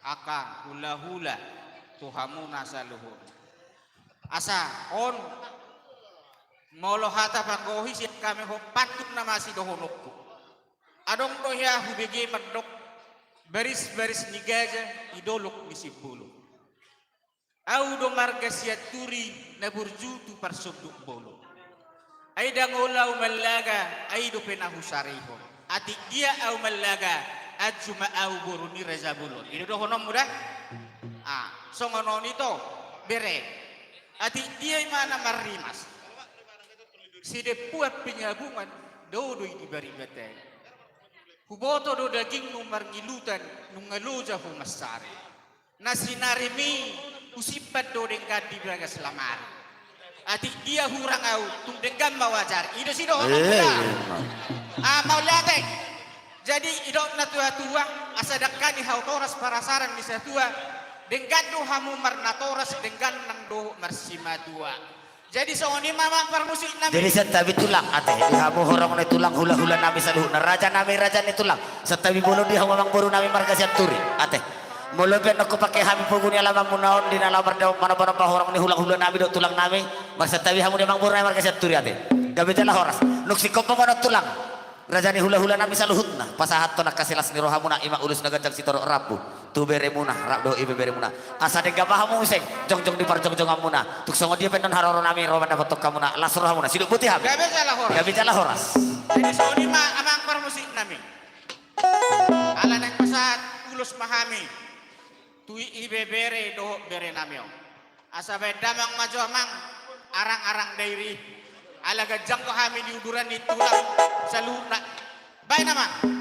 Angka hulahula tu hamuna saluhut. Asa on, molo hata panggohi sian hami, on pantun nama sidohononku. Adong do hea hubege mandok, barisbaris ni gaja di dolok ni Simbolon. Ahu do marga Sianturi na burju tu parsonduk bolon. Ai ndang olo ahu mallaga, ai i dope na husarihon. Atik dia ahu mallaga, anju ma ahu boru ni Raja Bolon. I do dohononmu da? Ah, songon on ito, bere. Atik dia i ma na marrimas. Sidempuan pingabungan, dao do i di baribatai. Huboto do dagingmu marngilutan, nunga loja ho mansari. Na sinarimi husimpan do denggan di bagas lamari. Atik dia hurang ahu, tung denggan ma huajari. I do sidohononku da. Eh, emang. Ah, mauliate. Jadi, didok natuatua, asa dangka ni hau toras parasaran ni satua, denggan do hamu marnatoras, denggan nang dohot marsimatua. Jadi songon i ma amang parmusiknami. Jadi santabi tulang, ate, di hamu horong ni tulang, hulahulanami saluhutna, rajanami raja ni tulang. Santabi bolon di hamu amangborunami marga Sianturi, ate. Molo pe nunga hupangke hami pogu ni alamanmuna on di na laho mardalan manompanompa horong ni hulahulanami dohot tulangnami, marsantabi hamu di amangborunami marga Sianturi, ate. Gabe jala horas. Nunga singkop ma on tulang. Raja ni hulahulanami saluhutna, pasahathon angka silas ni rohamuna, i ma ulos na ganjang sitorop rambu tu beremuna rap dohot ibeberemuna. Asa denggan ma hamu muse jongjong di parjongjonganmuna. Tung songon dia pe annon haroronami ro mandapothon hamuna, las rohamuna, sidok boti hami. Gabe jala horas. Gabe jala horas. Jadi songon i ma amang parmusiknami. Ala naeng pasahat ulos ma hami tu ibebere dohot berenami on. Asa baen damang ma jo amang, arangarang dairi. Ala ganjang do hami di uduran ni tulang saluhutna. Baen amang.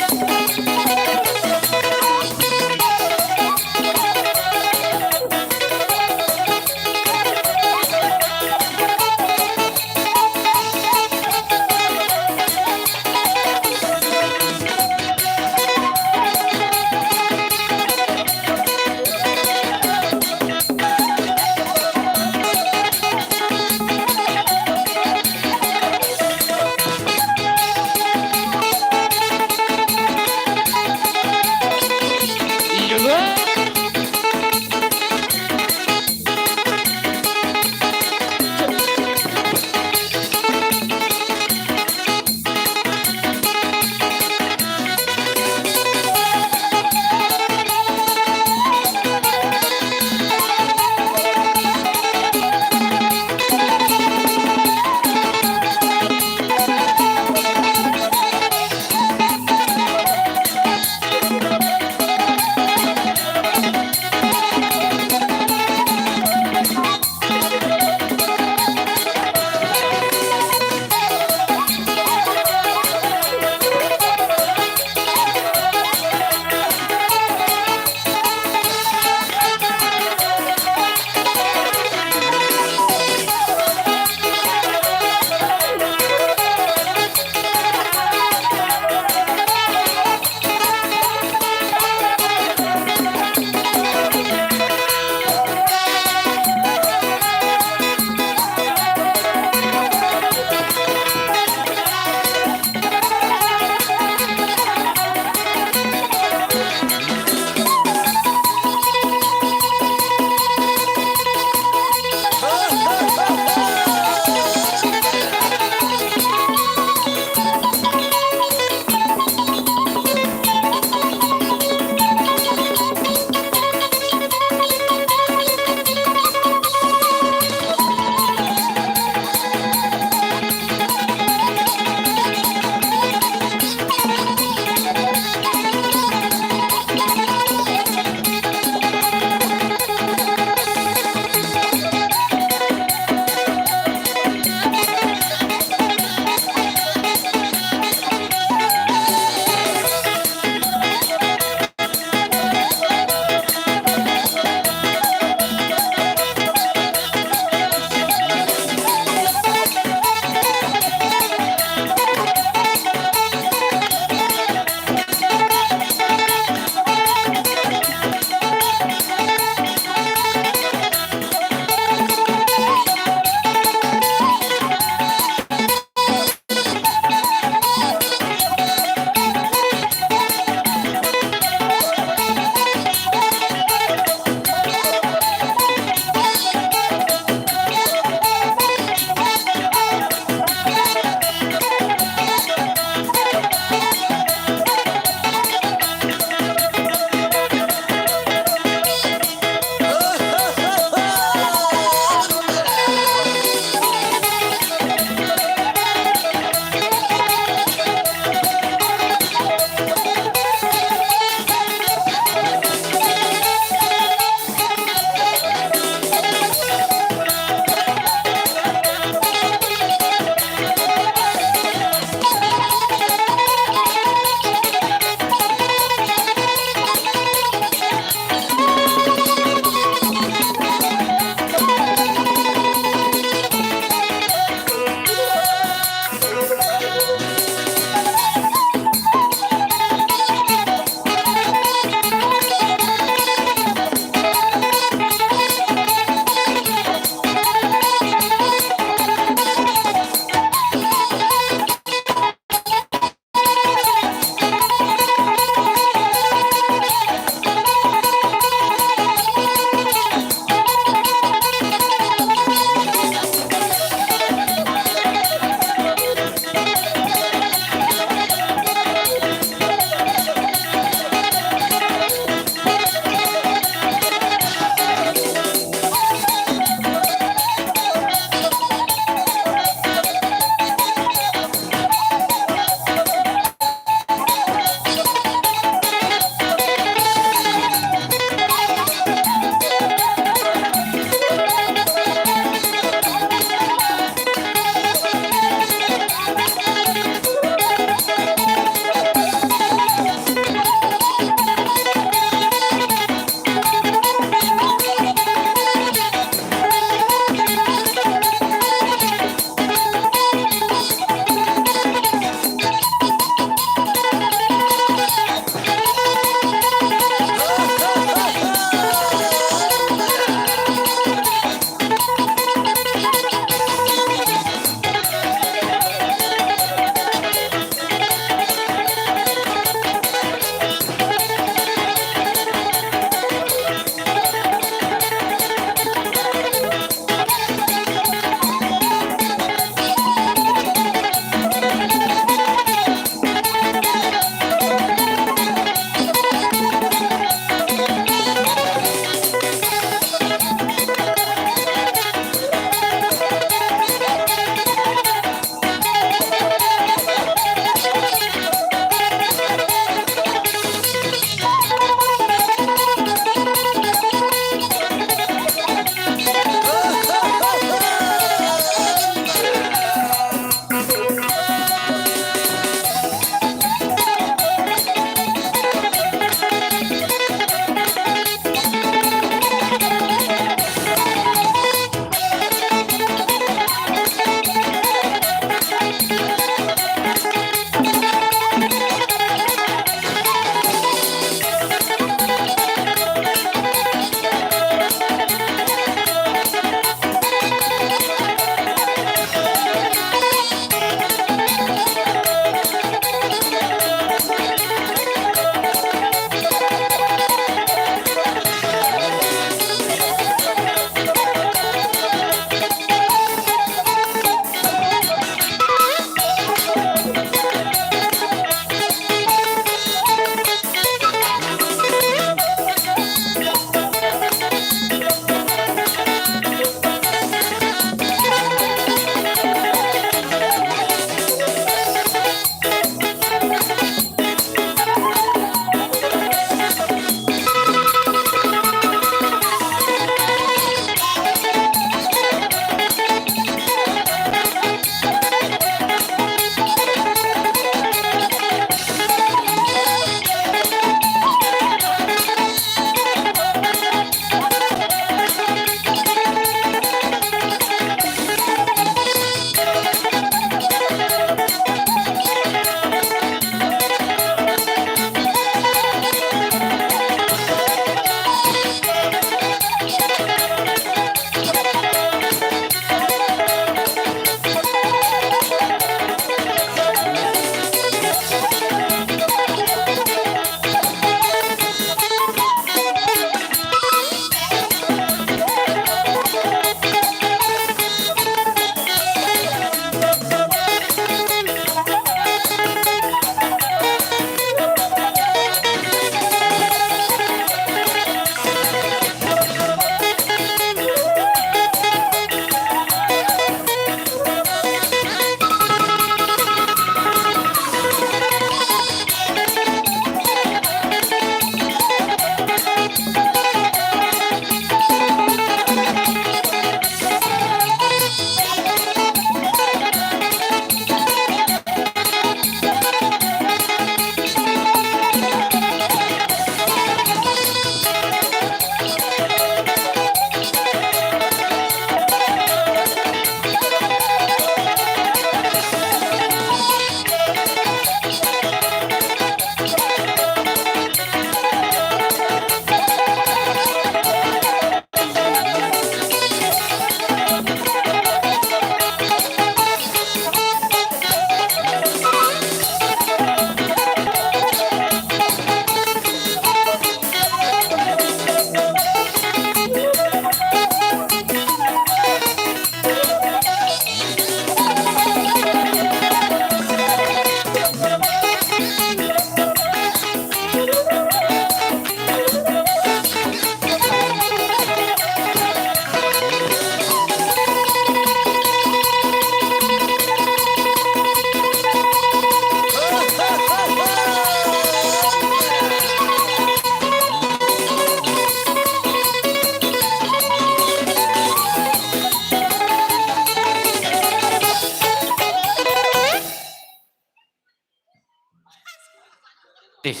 Tes.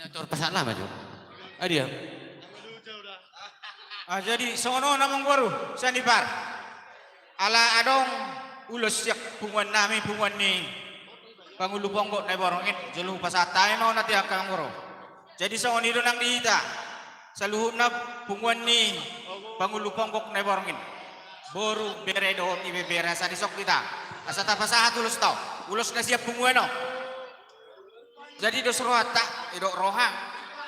Nah, tor pasahat nama jo. Adia. Ah, jadi songon on amangboru, sian ipar. Ala adong ulos sian punguan nami, punguan ni pangulu ponggok na borngin, jolo hupasahat hami ma on ate angka amangboru. Jadi songon i do nang di hita saluhutna punguan ni pangulu ponggok na borngin. Boru, bere dohot ibebere, asa dison hita. Asa tapasahat ulos tao. Ulos na sian punguan on. Jadi dos rohanta, didok roha,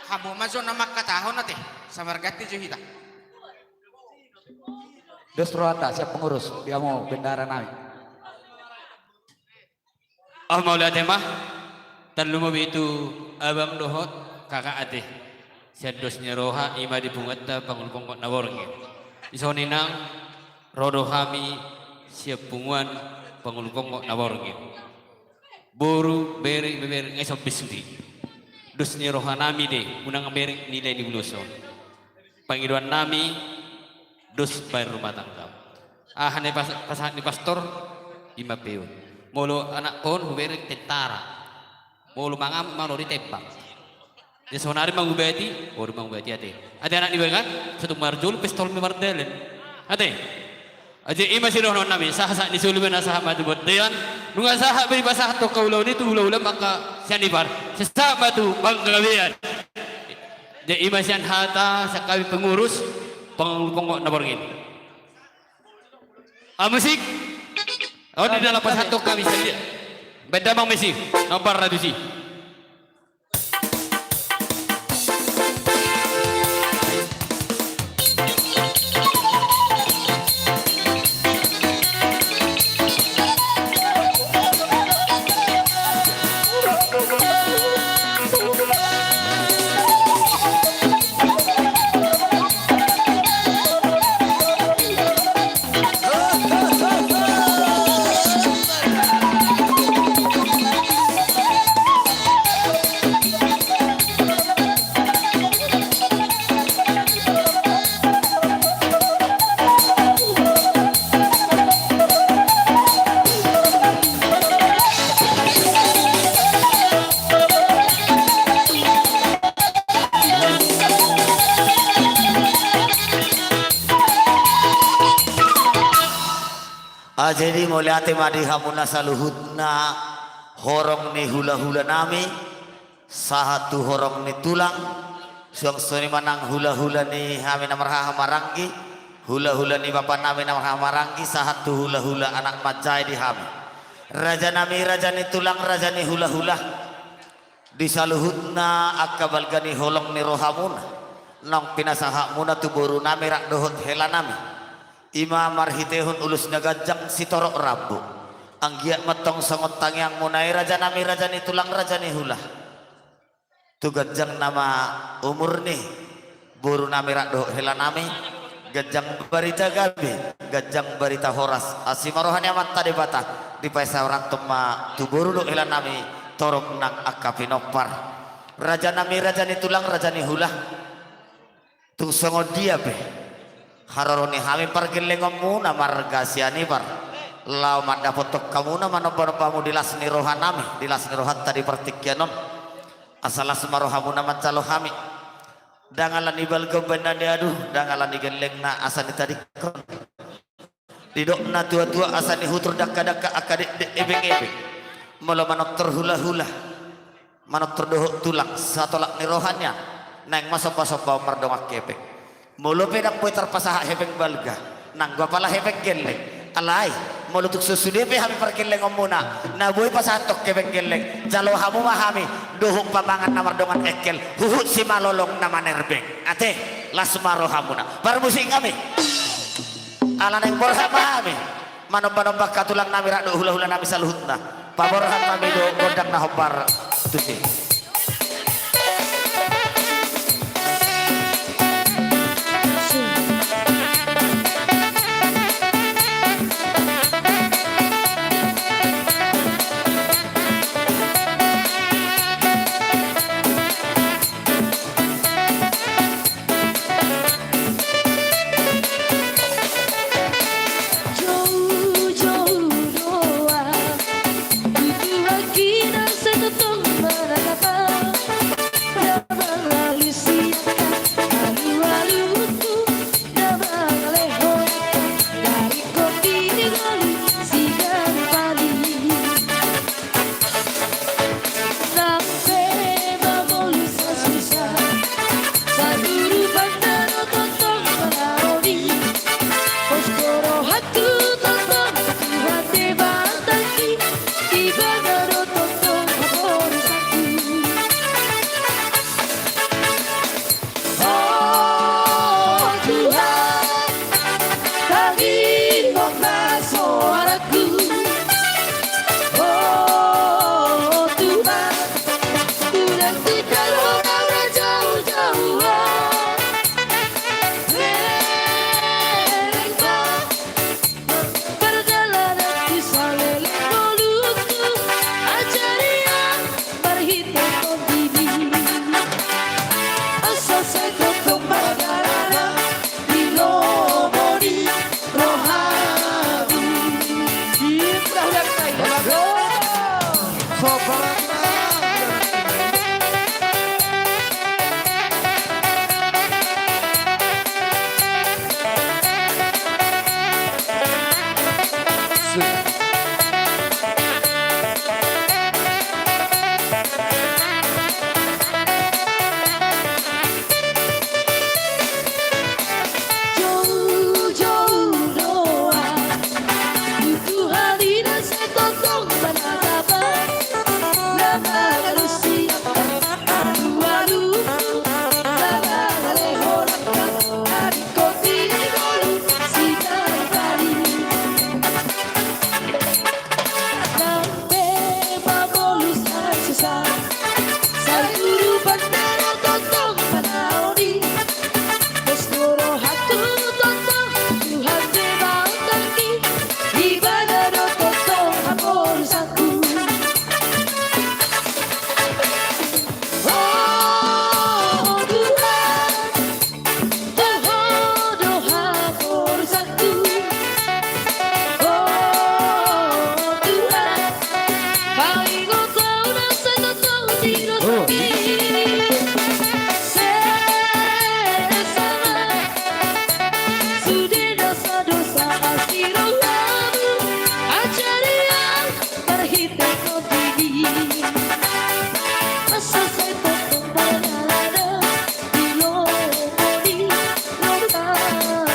hamu ma jo na mangkatahon ate, samargati jo hita. Dos rohanta, sian pengurus, di hamu bendahara nami. Oh, mauliate ma, tarlumobi tu abang dohot kakak ate. Sian dos ni roha, i ma di punguanta pangulu ponggok na borngin. Dison inang, ro do hami sian punguan pangulu ponggok na borngin. Boru, bere, ibebere, nunga dison be sude. Dos ni roha nami do i, unang mereng nilai ni ulos on. Pangidoan nami, dos bahen rumah tangga. Aha na pas-, pasahat ni pastor, i ma pe on. Molo anakkon hubereng tentara. Molo mangamuk manoli tembak. Jadi sonari mangubati, boru mangubati ate. Ate anak ni bagas, sahat tu marjolo pistol ni mardalan. Ate. Jadi i ma sidohonon nami, sahat-sahat ni solu be na sahat ma tu bontean, nunga sahat be dipasahat tu angka ulaon i tu hula-hula ma angka sian ipar. Sahat ma tu panggabean. Jadi i ma sian hata, sian hami pengurus, pangulu ponggok na borngin. Ah, musik. Oh, di dalam pasahat tu hami sadia. Beda mang mesi, nomor ratus i. Ah, jadi mauliate ma di hamuna saluhutna horong ni hula-hula nami, sahat tu horong ni tulang, suang songon i ma nang hula-hula ni hami na marhahamaranggi, hula-hula ni bapa nami na marhahamaranggi, sahat tu hula-hula anak manjae di hami. Raja nami, raja ni tulang, raja ni hula-hula. Di saluhutna angka balga ni holong ni rohamuna, naung pinasahatmuna tu boru nami rap dohot hela nami. I ma marhitehon ulos na ganjang sitorop rambu. Anggiat ma antong songon tangiangmuna i raja nami, raja ni tulang, raja ni hula. Tu ganjang nama umur ni boru nami rap dohot hela nami, ganjang barita gabe, ganjang barita horas, asi ma roha ni Amanta Debata, dipasahat antong ma tu boru dohot hela nami, torop nang angka pinompar. Raja nami, raja ni tulang, raja ni hula. Tung songon dia pe haroro ni hami pargellengonmuna marga Sianipar, laho mandapothon hamuna manombanomba hamu di las ni roha nami, di las ni rohanta di partingkian on. Asa las ma rohamuna manjalo hami. Ndang ala ni balga umbahen na niadu, ndang ala ni gellengna asa nitadingkon. Didok natuatua, asa nihutur dangkadangka angka dekdek ebengebe. Molo manortor hulahula, manortor dohot tulang, satolap ni roha nian, naeng ma sombasomba on mardongan hepeng. Molo pe ndang boi tarpasahat hepeng balga, nanggo apala hepeng gelleng. Alai, molo tung so sude pe hami pargellengonmuna na boi pasahathon hepeng gelleng, jalo hamu ma hami dohot pamangan na mardongan engkel, huhut simalolong na manerbeng. Ate, las ma rohamuna. Parmusik hami. Ala naeng borhat ma hami manombanomba angka tulang nami rap dohot hulahula nami saluhutna. Paborhat ma hami do gondang na hombar tusi. Oh Tuhan, ku nantikan Ho marjauh-jauhan. Leleng ma pardalanan di saleleng ngolungku, ajari au marhite Tondim i, asa sai tongtong pardalanan di lomo ni rohamu. Di perahu dan kayu. Sobat. Jou-jou do au tu Tuhan i na sai tongtong manatap au, na mangalusi angka alualuku, na mangalehon angka adingkon di ngolu sian Tuhan i. Nang pe mamolus na sesa, sai turupan na ro tongtong manaon i. Pos do rohangku tongtong Tuhan Debatangki, Ibana do tongtong haporusanku. Oh Tuhan, tu Ho do haporusanku. Oh Tuhan, paingot au na sai tongtong di dosaMi. Sesa ma sude dosa-dosa asi rohaMu, ajari au marhite Tondim i, asa sai tongtong pardalanan di lomo ni rohaMu.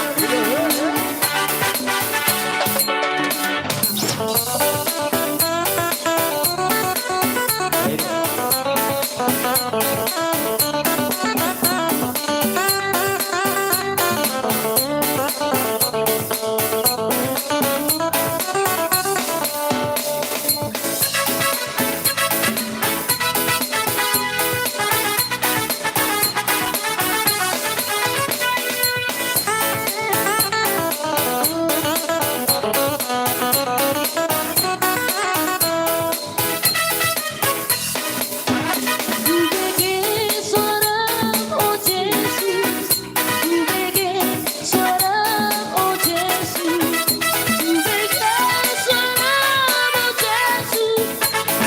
Hubege soaram, o Jesus. Hubege soaram, o Jesus. Hubege soaram, o Jesus.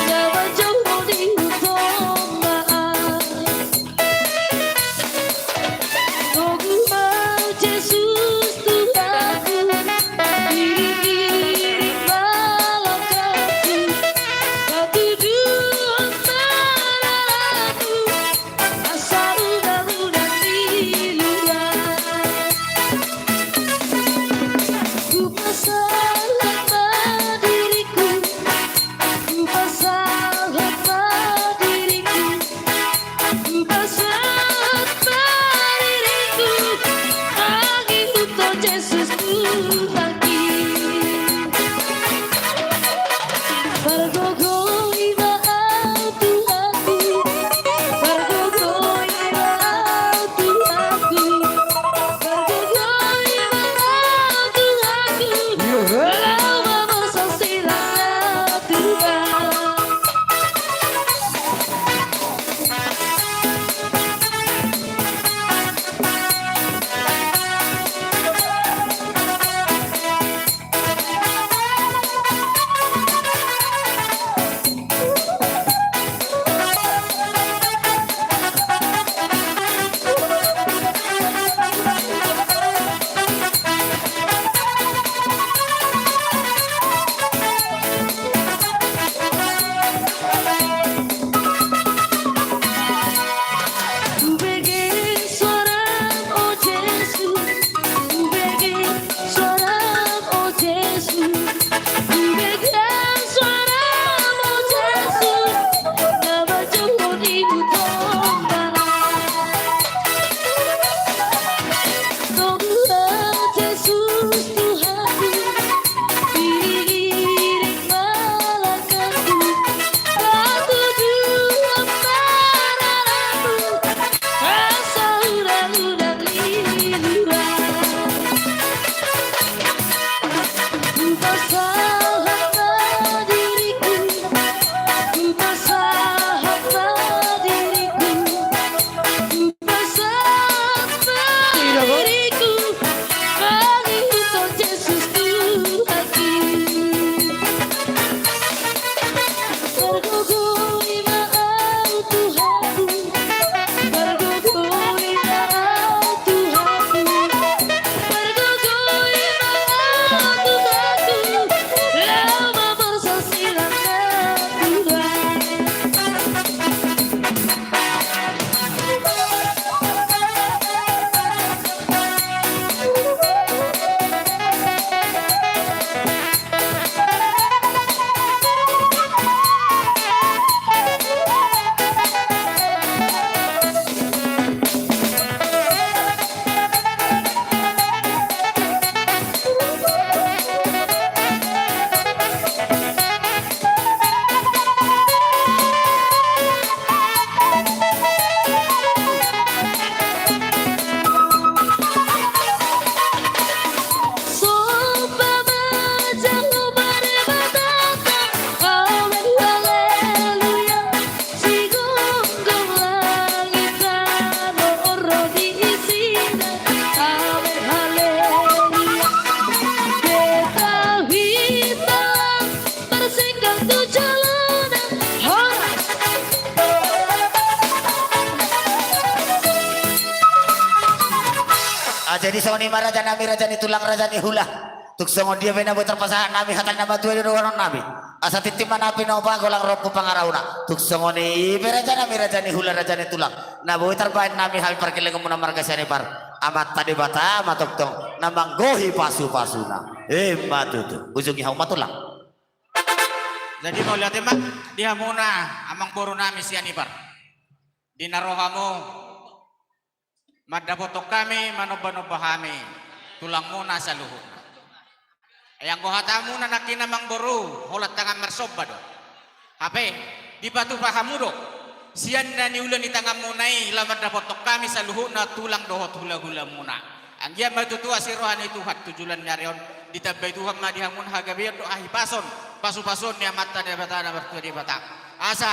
Na manjou Ho di huta on ma au. Togu ma au Jesus Tuhanku, iring-iring ma langkahku, patuduhon ma dalanku, asa unang-unang di luat. Hupasahat ma diringku, hupasahat ma diringku, hupasahat ma diringku, anggiat tu Ho Jesus Tuhanki. Pargogoi ma au Tuhanku, pargogoi ma au Tuhanku, pargogoi ma au Tuhanku. Laho ma marsansilang Tuhan. Jadi songon i ma raja nami, raja ni tulang, raja ni hula. Tung songon dia pe na boi tarpasahat nami hata ni na matua di dohonon nami. Asa tintin ma na pinopa, golang rompu pangarahutna. Tung songon i pe raja nami, raja ni hula, raja ni tulang, na boi tarbahen nami hami pargellengon muna marga Sianipar, Amanta Debata ma tongtong na manggohi pasupasuna. Ima tutu. Ujungi hamu ma tulang. Jadi mauliate ma di hamuna amangboru nami Sianipar, di na ro hamu mandapothon hami, manombanomba hami tulangmuna saluhutna. Ai anggo hatamuna nangkin amangboru, holan tangan marsomba do. Hape dipatupa hamu do sian na niula ni tanganmuna i laho mandapothon hami saluhutna tulang dohot hulahulamuna. Anggiat ma tutu asi roha ni Tuhan tu joloan ni ari on, ditambai Tuhan ma di hamuna hagabeon dohot hahipason, pasupasuon ni Amanta Debata na martua Debata. Asa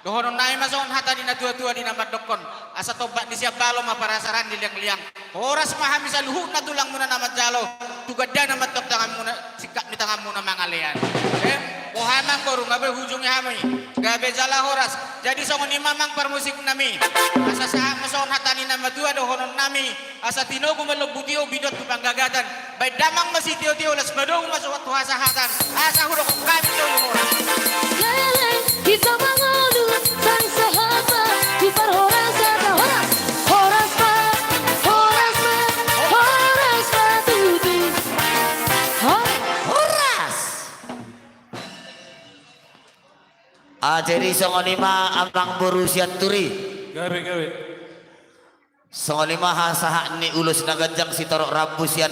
dohonon nami ma songon hata ni natuatua di na mandokkon: Asa tombak ni siambalo ma parasaran ni liangliang. Horas ma hami saluhutna tulangmuna na manjalo, tu gandana ma antong tanganmuna, singkat ni tanganmuna mangalean. Em, boha ma amangboru, nga boi huujungi hami, gabe jala horas. Jadi songon i ma amang parmusik nami. Asa sahat ma songon hata ni na matua dohonon nami: Asa tinogu ma lombu tio, binoan tu panggagatan. Baen damang ma sitiotio, las madomu ma sogot tu hasahatan. Asa hudok hami do horas. Lele, hita mangolu, sai sahat ma di parhorasan. Horas, horas ma, horas ma, horas ma tutu. Horas. Ah, jadi songon i ma amangboru Sianturi. Gabe, gabe. Songon i ma hasahat ni ulos na ganjang sitorop rambu sian